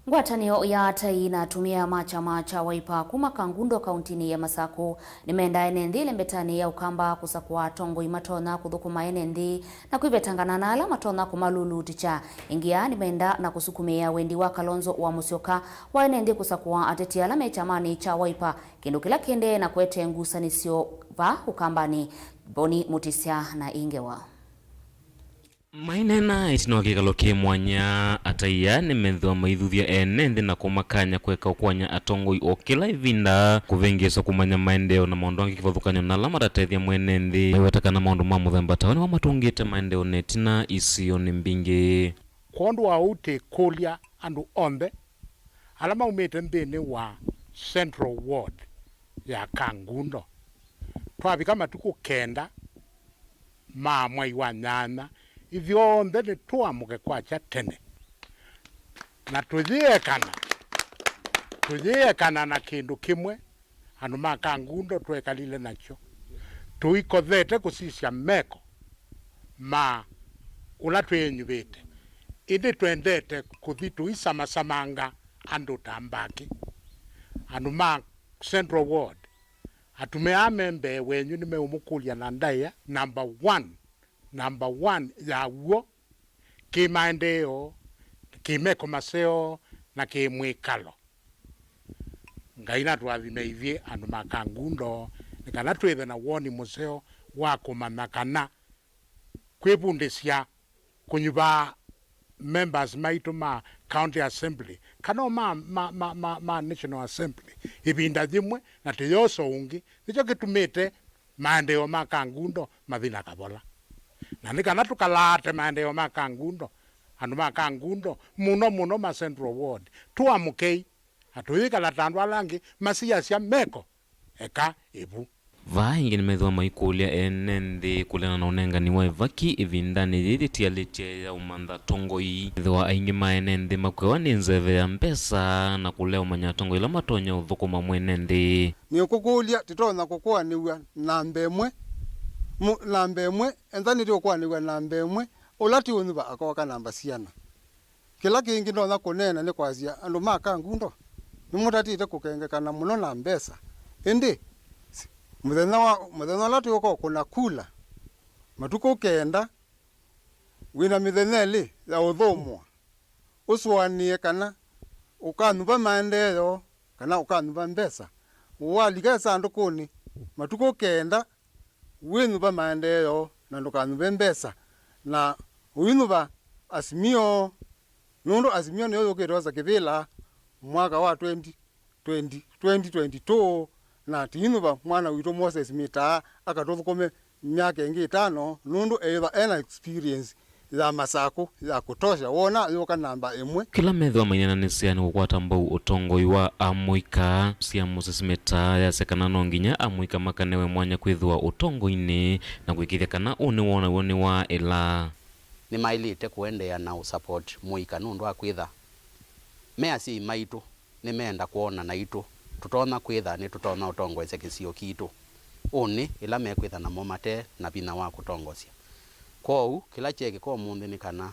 Ngwatanĩo ya atai na atumĩa ma kyama kya Wiper kuma Kangundo kauntinĩ ya Masaku nĩmendaa ene nthĩ ĩlembetanĩ ya Ũkamba kũsakũa atongoi matonya kũthũkũma ene nthĩ na kwĩvetangana na ala matonya kũmalulutĩkya. Ĩngĩ aa nĩmendaa na kũsukumĩĩa wendi wa Kalonzo wa Musyoka wa ene nthĩ kũsakũa ateti ala me kyamanĩ kya Wiper, kĩndũ kĩla kĩendee na kũete ngusanĩsyo vaa Ũkambanĩ. Boni Mutisya na ĩ ngewa. Maineena ĩtina wa kĩkalo kĩ mwanya, atai aa nĩmethĩwa maithuthya ene nthĩ na kũmakany'a kũeka ũkwany'a atongoi o kĩla ĩvinda, kũvĩngĩĩsya kũmanya maendeeo na maũndũ angĩ kĩvathũkany'o na ala matatethya mwene nthĩ. Maiweta kana maũndũ ma mũthemba ta ũũ nĩmo matũngĩte maendeeo na ĩtina isionĩ mbingĩ. Kwondũ wa ũu, tĩkũlya andũ onthe ala maumĩte nthĩnĩ wa Central Ward ya Kangundo, twavika matukũ kenda ma mwai wa nyanya, ithyonthe nĩtũamũke kwakya tene, na tũyĩekana, tũyĩekana na kĩndũ kĩmwe, andũ ma Kangundo twekalile nakyo. Tũikothete kũsisya meko ma ũla twĩnyuvĩte, ĩndĩ twendete kũthi tũisamasamanga andũ ta mbakĩ. Andũ ma Central Ward, atumĩa aa me mbee wenyu nĩmeũmũkũlya na ndaĩa number one, number one ya w'o, kĩ maendeeo, kĩ meko maseo, na kĩ mwĩkalo. Ngai natũathime ithyĩ andũ ma Kangundo, nĩ kana twĩthe na woni mũseo wa kũmanya kana kwĩvundĩsya kũnyuva members maitũ ma County Assembly, kana o ma, ma, ma, ma, ma National Assembly, ĩvinda yĩmwe na tũyosa ũngĩ, nĩkyo kĩtumĩte maendeeo ma Kangundo mathi na kavola. Na nĩ kana tũkalaate maendeeo ma Kangundo, andũ ma Kangundo, mũno mũno ma Central Ward, tũamũkei, na tũyĩkala ta andũ ala angĩ masiasya meko eka ĩvu. Vaa ĩngĩ nĩmethĩwa maikũlya ene nthĩ kũleana na ũnengani wa ĩvaki ĩvindanĩ yĩĩ yĩtialĩtye ya ũmantha atongoi. Ethĩwa aingĩ ma ene nthĩ makuawa nĩ nzeve ya mbesa na kũlea ũmanya atongoi ala matonya ũthũkũma mwene nthĩ. Nĩũkũkũlya, tũtonya kũkũanĩw'a namba ĩmwe, mu-, namba ĩmwe, ethwa nĩtũkũanĩw'a namba ĩmwe, ũla ti ũnyuva akooka namba siana. Kĩla kĩngĩ ndonya kũneena nĩ kwasya, andũ ma Kangundo, nĩmũtatĩte kũkengekana mũno na mbesa. Ĩndĩ, mũthenya wa, mũthenya ũla tũkũkũna kula, matukũ kenda, wĩ na mĩthenya ĩlĩ ya ũthũmũa, ũsũanĩe kana ũkanyuva maendeeo kana ũkanyuva mbesa. Walika ĩsandũkũnĩ matukũ kenda, wĩnyuva maendeeo na ndũkanyuve mbesa, na ũinyuva Azimio, nũndũ Azimio nĩyo yũkĩte osa kĩvĩla mwaka wa twenty twenty, twenty twenty-two, na tũinyuva mwana witũ Moses Mitaa akatũthũkũme myaka ĩngĩ ĩtano, nũndũ eĩthwa ena experience ya Masakũ ya kũtosha, wona yũka namba ĩmwe. Kĩla methĩwa maineenanĩsya nĩ kũkwata mbau ũtongoi wa amũika. Sya Moses Meta yasya kana no nginya amũika makanewe mwanya kwĩthĩwa ũtongoinĩ na kũĩkĩĩthya kana ũnĩ wonaw'o nĩ wa ĩla. Nĩmaĩlĩte kũendeea na ũsupport mũika nũndũ wa kwĩtha me asyai maitũ nĩmeenda kwona naitũ tũtonya kwĩtha nĩtũtonya ũtongoesya kĩsio kitũ. Ũnĩ ĩla mekwĩtha namo mate na vinya wa kũtongosya. Kwoou kĩla kyeekĩka ũmũnthĩ nĩ kana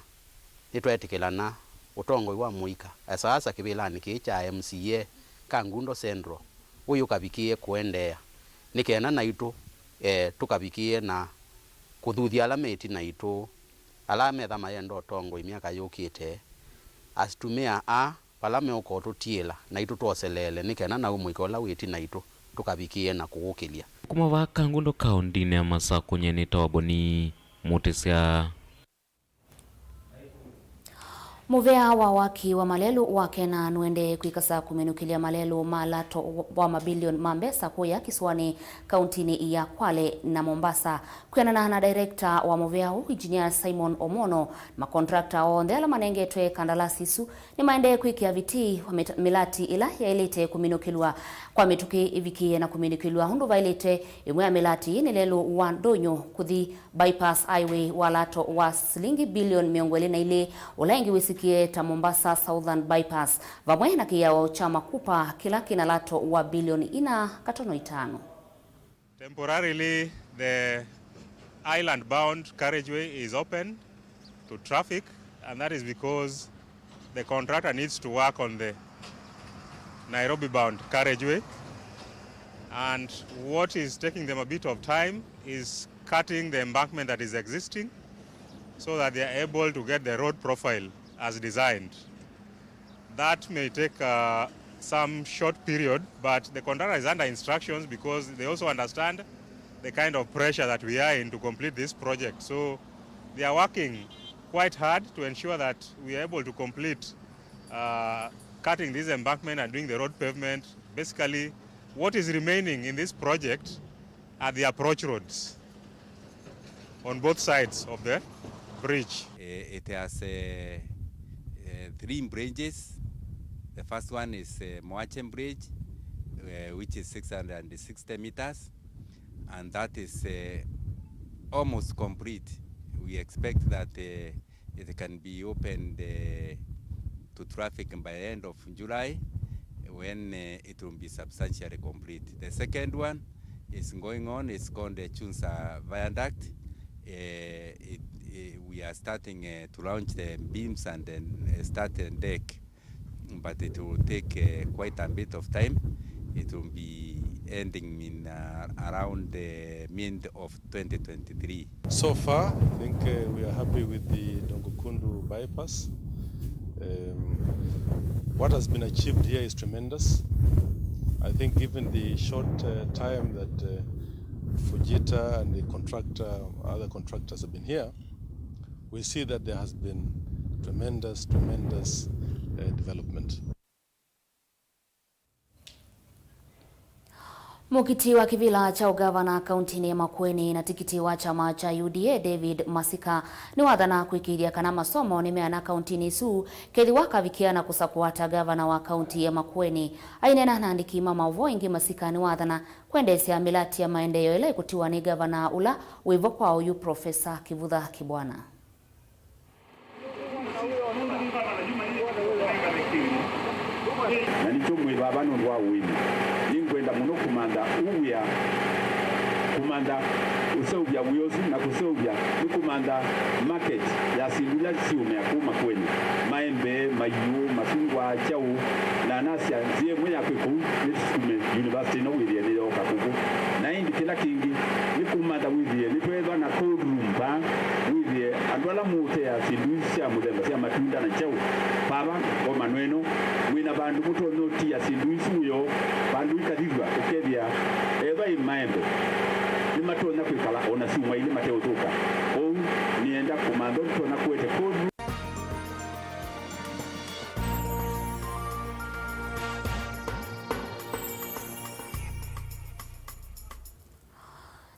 nĩtweetĩkĩlana ũtongoi wa mũika, asa asa kĩvĩlanĩ kĩĩ kya M C A Kangundo Central ũyũkavikĩĩe kũendeea, nĩ kenda naitũ, e, tũkavikĩĩe na kũthuthya ala me ĩtina itũ, ala metha mayenda ũtongoi myaka yũkĩte, asitumĩa aa vala meũka ũtũtiĩla, naitũ twoseleele, nĩ kenda nau mũika ũla wĩ ĩtina itũ tũkavikĩĩe na kũwũkĩlya. Kuma vaa Kangundo kaũndĩnĩ ya Masakũ, nyie nĩtawa Boni Mũtĩsya. Mũvea wa waki wa malelũ wa Kena nũendee kwĩkasa kũminũkĩlya malelũ ma lato wa mabilioni ma mbesa kũya kĩsũanĩ kaũntĩnĩ ya Kwale na Mombasa. Kwĩanana na director wa mũvea ũũ, Engineer Simon Omono, makontrakta onthe ala manengetwe kandalasi isu nĩmaendee kwĩkĩa vitii wa mĩta-, mĩlati ĩla yaĩlĩte kũminũkĩlw'a kwa mĩtũkĩ ĩvikĩĩe na kũminũkĩlw'a ũndũ vaĩlĩte. Ĩmwe ya mĩlati ĩĩ nĩ lelũ wa Ndũnyũ kũthi Bypass Highway wa lato wa silingi bilioni mĩongo ĩlĩ na ilĩ, ũla ĩngĩ wĩsĩkĩe ta Mombasa Southern Bypass, vamwe na kĩao kya Makupa kĩla kĩna lato wa bilioni ina katono itano. Temporarily, the island-bound carriageway is open to traffic, and that is because the contractor needs to work on the Nairobi-bound carriageway. And what is taking them a bit of time is cutting the embankment that is existing so that they are able to get the road profile as designed. That may take, uh, some short period, but the contractor is under instructions because they also understand the kind of pressure that we are in to complete this project. So they are working quite hard to ensure that we are able to complete, uh, cutting this embankment and doing the road pavement. Basically, what is remaining in this project are the approach roads on both sides of the bridge. Eh, it has, eh, eh, three bridges. The first one is, eh, Moache Bridge, eh, which is six hundred and sixty meters, and that is, eh, almost complete. We expect that, eh, it can be opened, eh, to traffic by end of July, when, eh, it will be substantially complete. The second one is going on, it's called the Chunsa Viaduct. Eh, it, eh, we are starting, eh, to launch the beams and then, eh, start the deck, but it will take, eh, quite a bit of time. It will be ending in, uh, around the mid of twenty twenty-three. So far, I think, uh, we are happy with the Dongokundu bypass. Um, what has been achieved here is tremendous. I think given the short, uh, time that, uh, Fujita and the contractor, other contractors have been here, we see that there has been tremendous, tremendous, uh, development. Mũkiti wa kĩvĩla kya ũgavana kaũntĩnĩ ya Makueni na tikiti wa kyama kya U D A, David Masika, nĩwathana kũĩkĩĩthya kana masomo nĩmeana kaũntĩnĩ ĩsu, kethĩwa akavikĩa na kũsakũa ta gavana wa kaũntĩ ya Makueni. Aineena na andĩki ma maũvoo ĩngĩ, Masika nĩwathana kwendeesya mĩlati ya maendeeo ĩla ĩkũtiwa nĩ gavana ũla wĩ vo kwa oyu, Profesa Kĩvutha Kĩbwana. Na nĩkyo mwĩ vava nũndũ wa ũĩmi. Nĩngwenda mũno kũmantha ũũ wĩa, kũmantha ũseũvya wĩa ũsu, na kũseũvya nĩ kũmantha market ya syĩndũ ila siũmea kũu Makueni, maembe, maiũ, masungwa, kyaũ, na nasya nzĩa ĩmwe ya kwĩka ũu nĩ tũsukume university ĩno wĩthĩe nĩyooka kũkũ. Na ĩndĩ kĩla kĩngĩ nĩ kũmantha wĩthĩe nĩtweethwa na cold room vaa, wĩthĩe andũ ala mũũtea syĩndũ isu sya mũthemba sya matunda na kyaũ, vava ngomano ĩno, mwĩ na vandũ mũtonya ũtia syĩndũ isu wĩoo, vandũ ikathithw'a, ũkethĩa ethwa ĩ maembe, nĩmatonya kwĩkala o na syumwa ilĩ mateũthũka. Kwoou nĩenda kũmantha ũndũ tũtonya kũete cold room.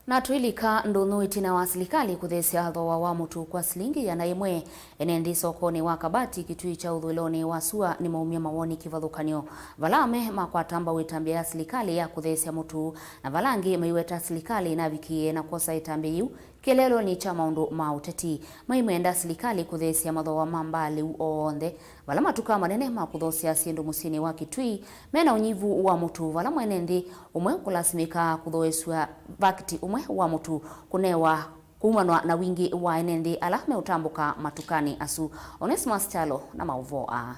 Na tũilika ndũnyũ, ĩtina wa silikalĩ kũtheesya thooa wa mũtu kwa silingi ĩana ĩmwe, ene nthĩ sokonĩ wa Kabati Kitui kya ũthũĩlonĩ wa sua nĩmaumya mawoni kĩvathũkany'o, vala amwe makwata mbau ĩtambya ya silikalĩ ya kũtheesya mũtu, na vala angĩ maiweta silikalĩ ĩnavikĩĩe na kwosa ĩtambya yĩu kĩeleelonĩ kya maũndũ ma ũteti. Maimwenda silikalĩ kũtheesya mathooa ma mbaa lĩu onthe, vala matuka manene ma kũthoosya syĩndũ mũsyĩnĩ wa Kitui mena ũnyivu wa mũtu, vala mwene nthĩ ũmwe ũkũlasimĩka kũthooesw'a vakiti ũmwe wa mũtu kũnewa kumanwa na wingĩ wa ene nthĩ ala meũtambũka matukanĩ asu. Onesmus Kyalo na maũvoo aa.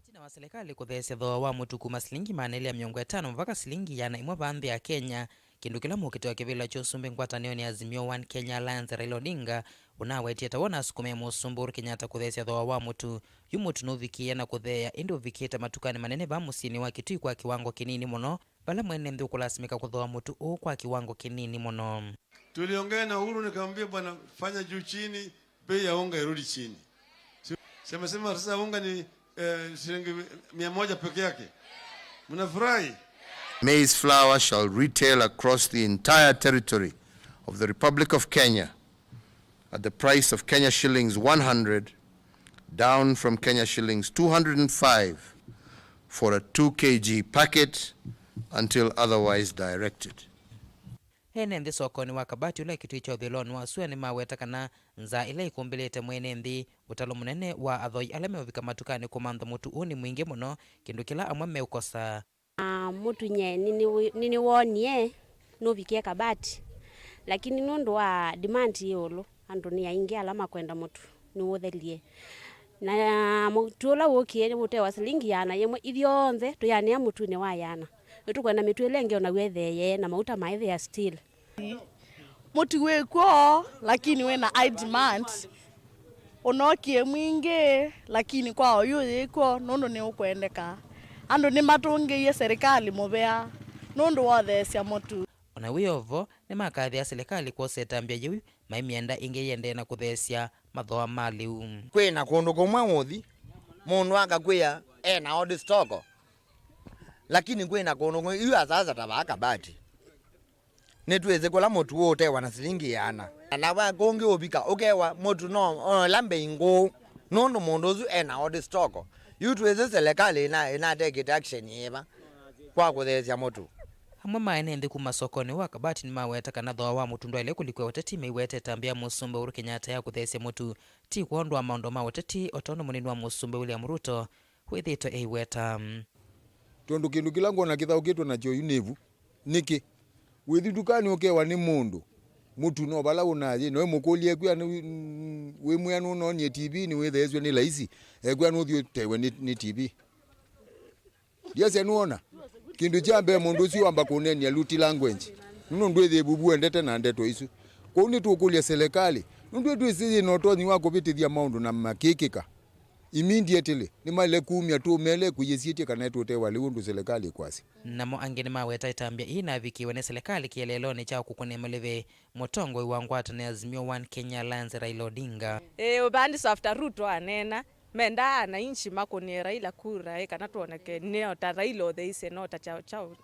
Ĩtina wa silikalĩ kũtheesya thooa wa mũtu kuma silingi maana elĩ ya mĩongo ĩtano mpaka silingi ĩana ĩmwe vaa nthĩ ya Kenya, kĩndũ kĩla mũkiti wa kĩvĩla kya ũsumbĩ ngwatanĩonĩ ya Azimio One Kenya Alliance Raila Odinga ũnawetie ta wona asukumĩe mũsumbĩ Uhuru Kenyatta kũtheesya thooa wa mũtu. Yu mũtu nũvikĩĩe na kũtheea, ĩndĩ ũvikĩte matukanĩ manene vaa mũsyĩnĩ wa Kitui kwa kĩwango kĩnini mũno, vala mwene nthĩ ũkũlasimĩka kũthooa mũtu ũũ kwa kĩwango kĩnini mũno. Tuliongea na Uhuru, nikamwambia, "Bwana, fanya juu chini, bei ya unga irudi chini." Si, si amesema sasa unga ni, eh, shilingi mia moja peke yake? Mnafurahi? Maize flour shall retail across the entire territory of the Republic of Kenya at the price of Kenya shillings one hundred, down from Kenya shillings two hundred and five for a two K G packet until otherwise directed. Ene nthĩ sokonĩ wa Kabati ũla Kitui kya ũthũĩlonĩ wa sua nĩmaweta kana nzaa ĩla ĩkũmbĩlĩte mwene nthĩ, ũtalo mũnene wa athoi ala meũvika matukanĩ kũmantha mũtu ũũ nĩ mwingĩ mũno, kĩndũ kĩla amwe meũkosa. Na mũtu nye nĩnĩwĩ-, nĩnĩwonie nũvikie Kabati, lakini nũndũ wa demand yĩ ĩũlũ, andũ nĩ aingĩ ala makwenda mũtu nĩũthelie. Na mũtu ũla wũkie ũtewa silingi ĩana yĩmwe, ithyonthe tũyanĩa mũtunĩ wa ĩana. Nĩtũkwenda mĩtu ĩla ĩngĩ o naw'o ĩtheeye na mauta maĩthĩa still. Mũtu wĩ kw'o, lakini wĩ na high demand. Ũnokie mwingĩ, lakini kwa oyu yĩ kw'o, nũndũ nĩ ũkwendeka. Andũ nĩmatũngĩie silikalĩ mũvea nũndũ wa ũtheesya mũtu. O na wĩ o vo, nĩmakathĩa silikalĩ kwosa ĩtambya yĩu, maimyenda ĩngĩ ĩendee na kũtheesya mathooa ma lĩu. Kwĩ na kũndũ kũmwe ũthi, mũndũ akakwĩa e na old stock, lakini kwĩ na kũndũ kũmwe, yu asasa ta vaa Kabati. Nĩtwĩsĩ kũla mũtu ũũtewa na silingi ĩana. Na va kũngĩ ũvika, ũkewa mũtu no, no ĩla mbei ngũũ, nũndũ mũndũ ũsu e na old stock. Yu twĩsĩ silikalĩ ĩna, ĩna take it action yĩva kwa kũtheesya mũtu. Amwe ma ene nthĩ kuma sokonĩ wa Kabati nĩmaweta kana thooa wa mũtu ndwaĩle kũlikw'a ũteti, maiweta ĩtambya ya mũsumbĩ Uhuru Kenyatta ya kũtheesya mũtu ti kwondũ wa maũndũ ma ũteti, o tondũ mũnini wa mũsumbĩ William Ruto wĩthĩĩtwe eiweta. Tondũ kĩndũ kĩla ngwona kĩthaũkĩtwe nakyo yu nĩ vu. Nĩkĩ? Wĩthi ndukanĩ ũkewa nĩ mũndũ mũtu no vala ũnayĩ, na wĩmũkũlya ekwĩa nĩ, wĩmwĩa nũnonie T V nĩ wĩtheesw'e nĩ laisi, ekwĩa nũthi ũtewe nĩ, nĩ T V. Ndiasya nĩwona? Kĩndũ kya mbee mũndũ ũsu wamba kũneenea luti language. Nũndũ ndwĩthĩ vuvu wendete na ndeto isu. Kwoou nĩtũkũlya silikalĩ, nũndũ twĩsĩ yĩ na ũtonyi wa kũvĩtĩthya maũndũ na makĩkĩka. Immediately, nĩmaĩle kumya tũmele kũyĩsyĩtye kana nĩtũtewa lĩu ũndũ silikalĩ ĩkwasya. Namo angĩ nĩmaweta ĩtambya ii navikĩwe nĩ silikalĩ kĩeleelonĩ kya kũkũnĩa malĩve mũtongoi wa ngwatanĩo ya Azimio One Kenya Alliance Raila Odinga. Ĩĩ, ũvandi after Ruto aneena, mendaa ananchi makũnĩe Raila kura, ĩ, kana twoneke nĩo ta Raila ũtheisye, no ta kyaũ kyaũ.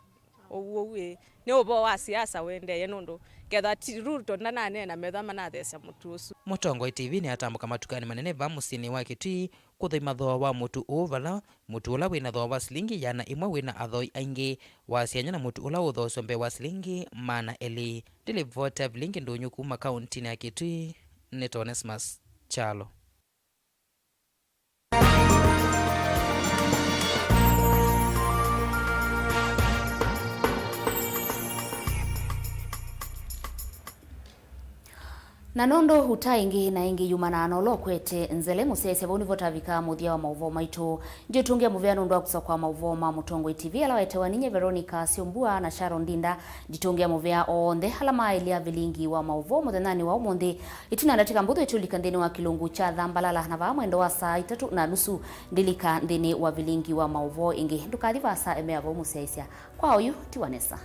Ũu, ũu, ĩ, nĩ ũvoo wa siasa ũendeeye, nũndũ kethwa ti Ruto ndananeena, methwa manatheesya mũtu ũsu. Mũtongoi T V nĩatambũka matukanĩ manene vaa mũsyĩnĩ wa Kitui kũthoima thooa wa mũtu ũũ, vala mũtu ũla wĩ na thooa wa silingi ĩana ĩmwe wĩ na athoi aingĩ wasyaany'a na mũtu ũla ũũthoosw'a mbee wa silingi maana elĩ. Ndĩlivoti ya vilingi ndũnyũ kuma kauntinĩ ya Kitui, nĩ Onesmus Kyalo. Na nũndũ uta ĩngĩ na ĩngĩ yumanaa na ũla ũkwete nzele, mũsyaĩĩsya, vau nĩvo tavika mũthya wa maũvoo maitũ. Nditũngĩa mũvea nũndũ wa kũsa kwa maũvoo ma Mũtongoi T V ala waetewa ninye Veronica Syombua na Sharon Ndinda. Nditũngĩa mũvea onthe ala maaĩlya vilingi wa maũvoo mũthenyanĩ wa ũmũnthĩ. Ĩtina ndatĩka mbũthũ ĩtũlika nthĩnĩ wa kĩlungu kya Thambalala, na vaa mwendo wa saa itatũ na nusu ndilika nthĩnĩ wa vilingi wa maũvoo ĩngĩ. Ndũkathi vaasa, emea vau mũsyaĩĩsya. Kwa oyu, tiwa nesa.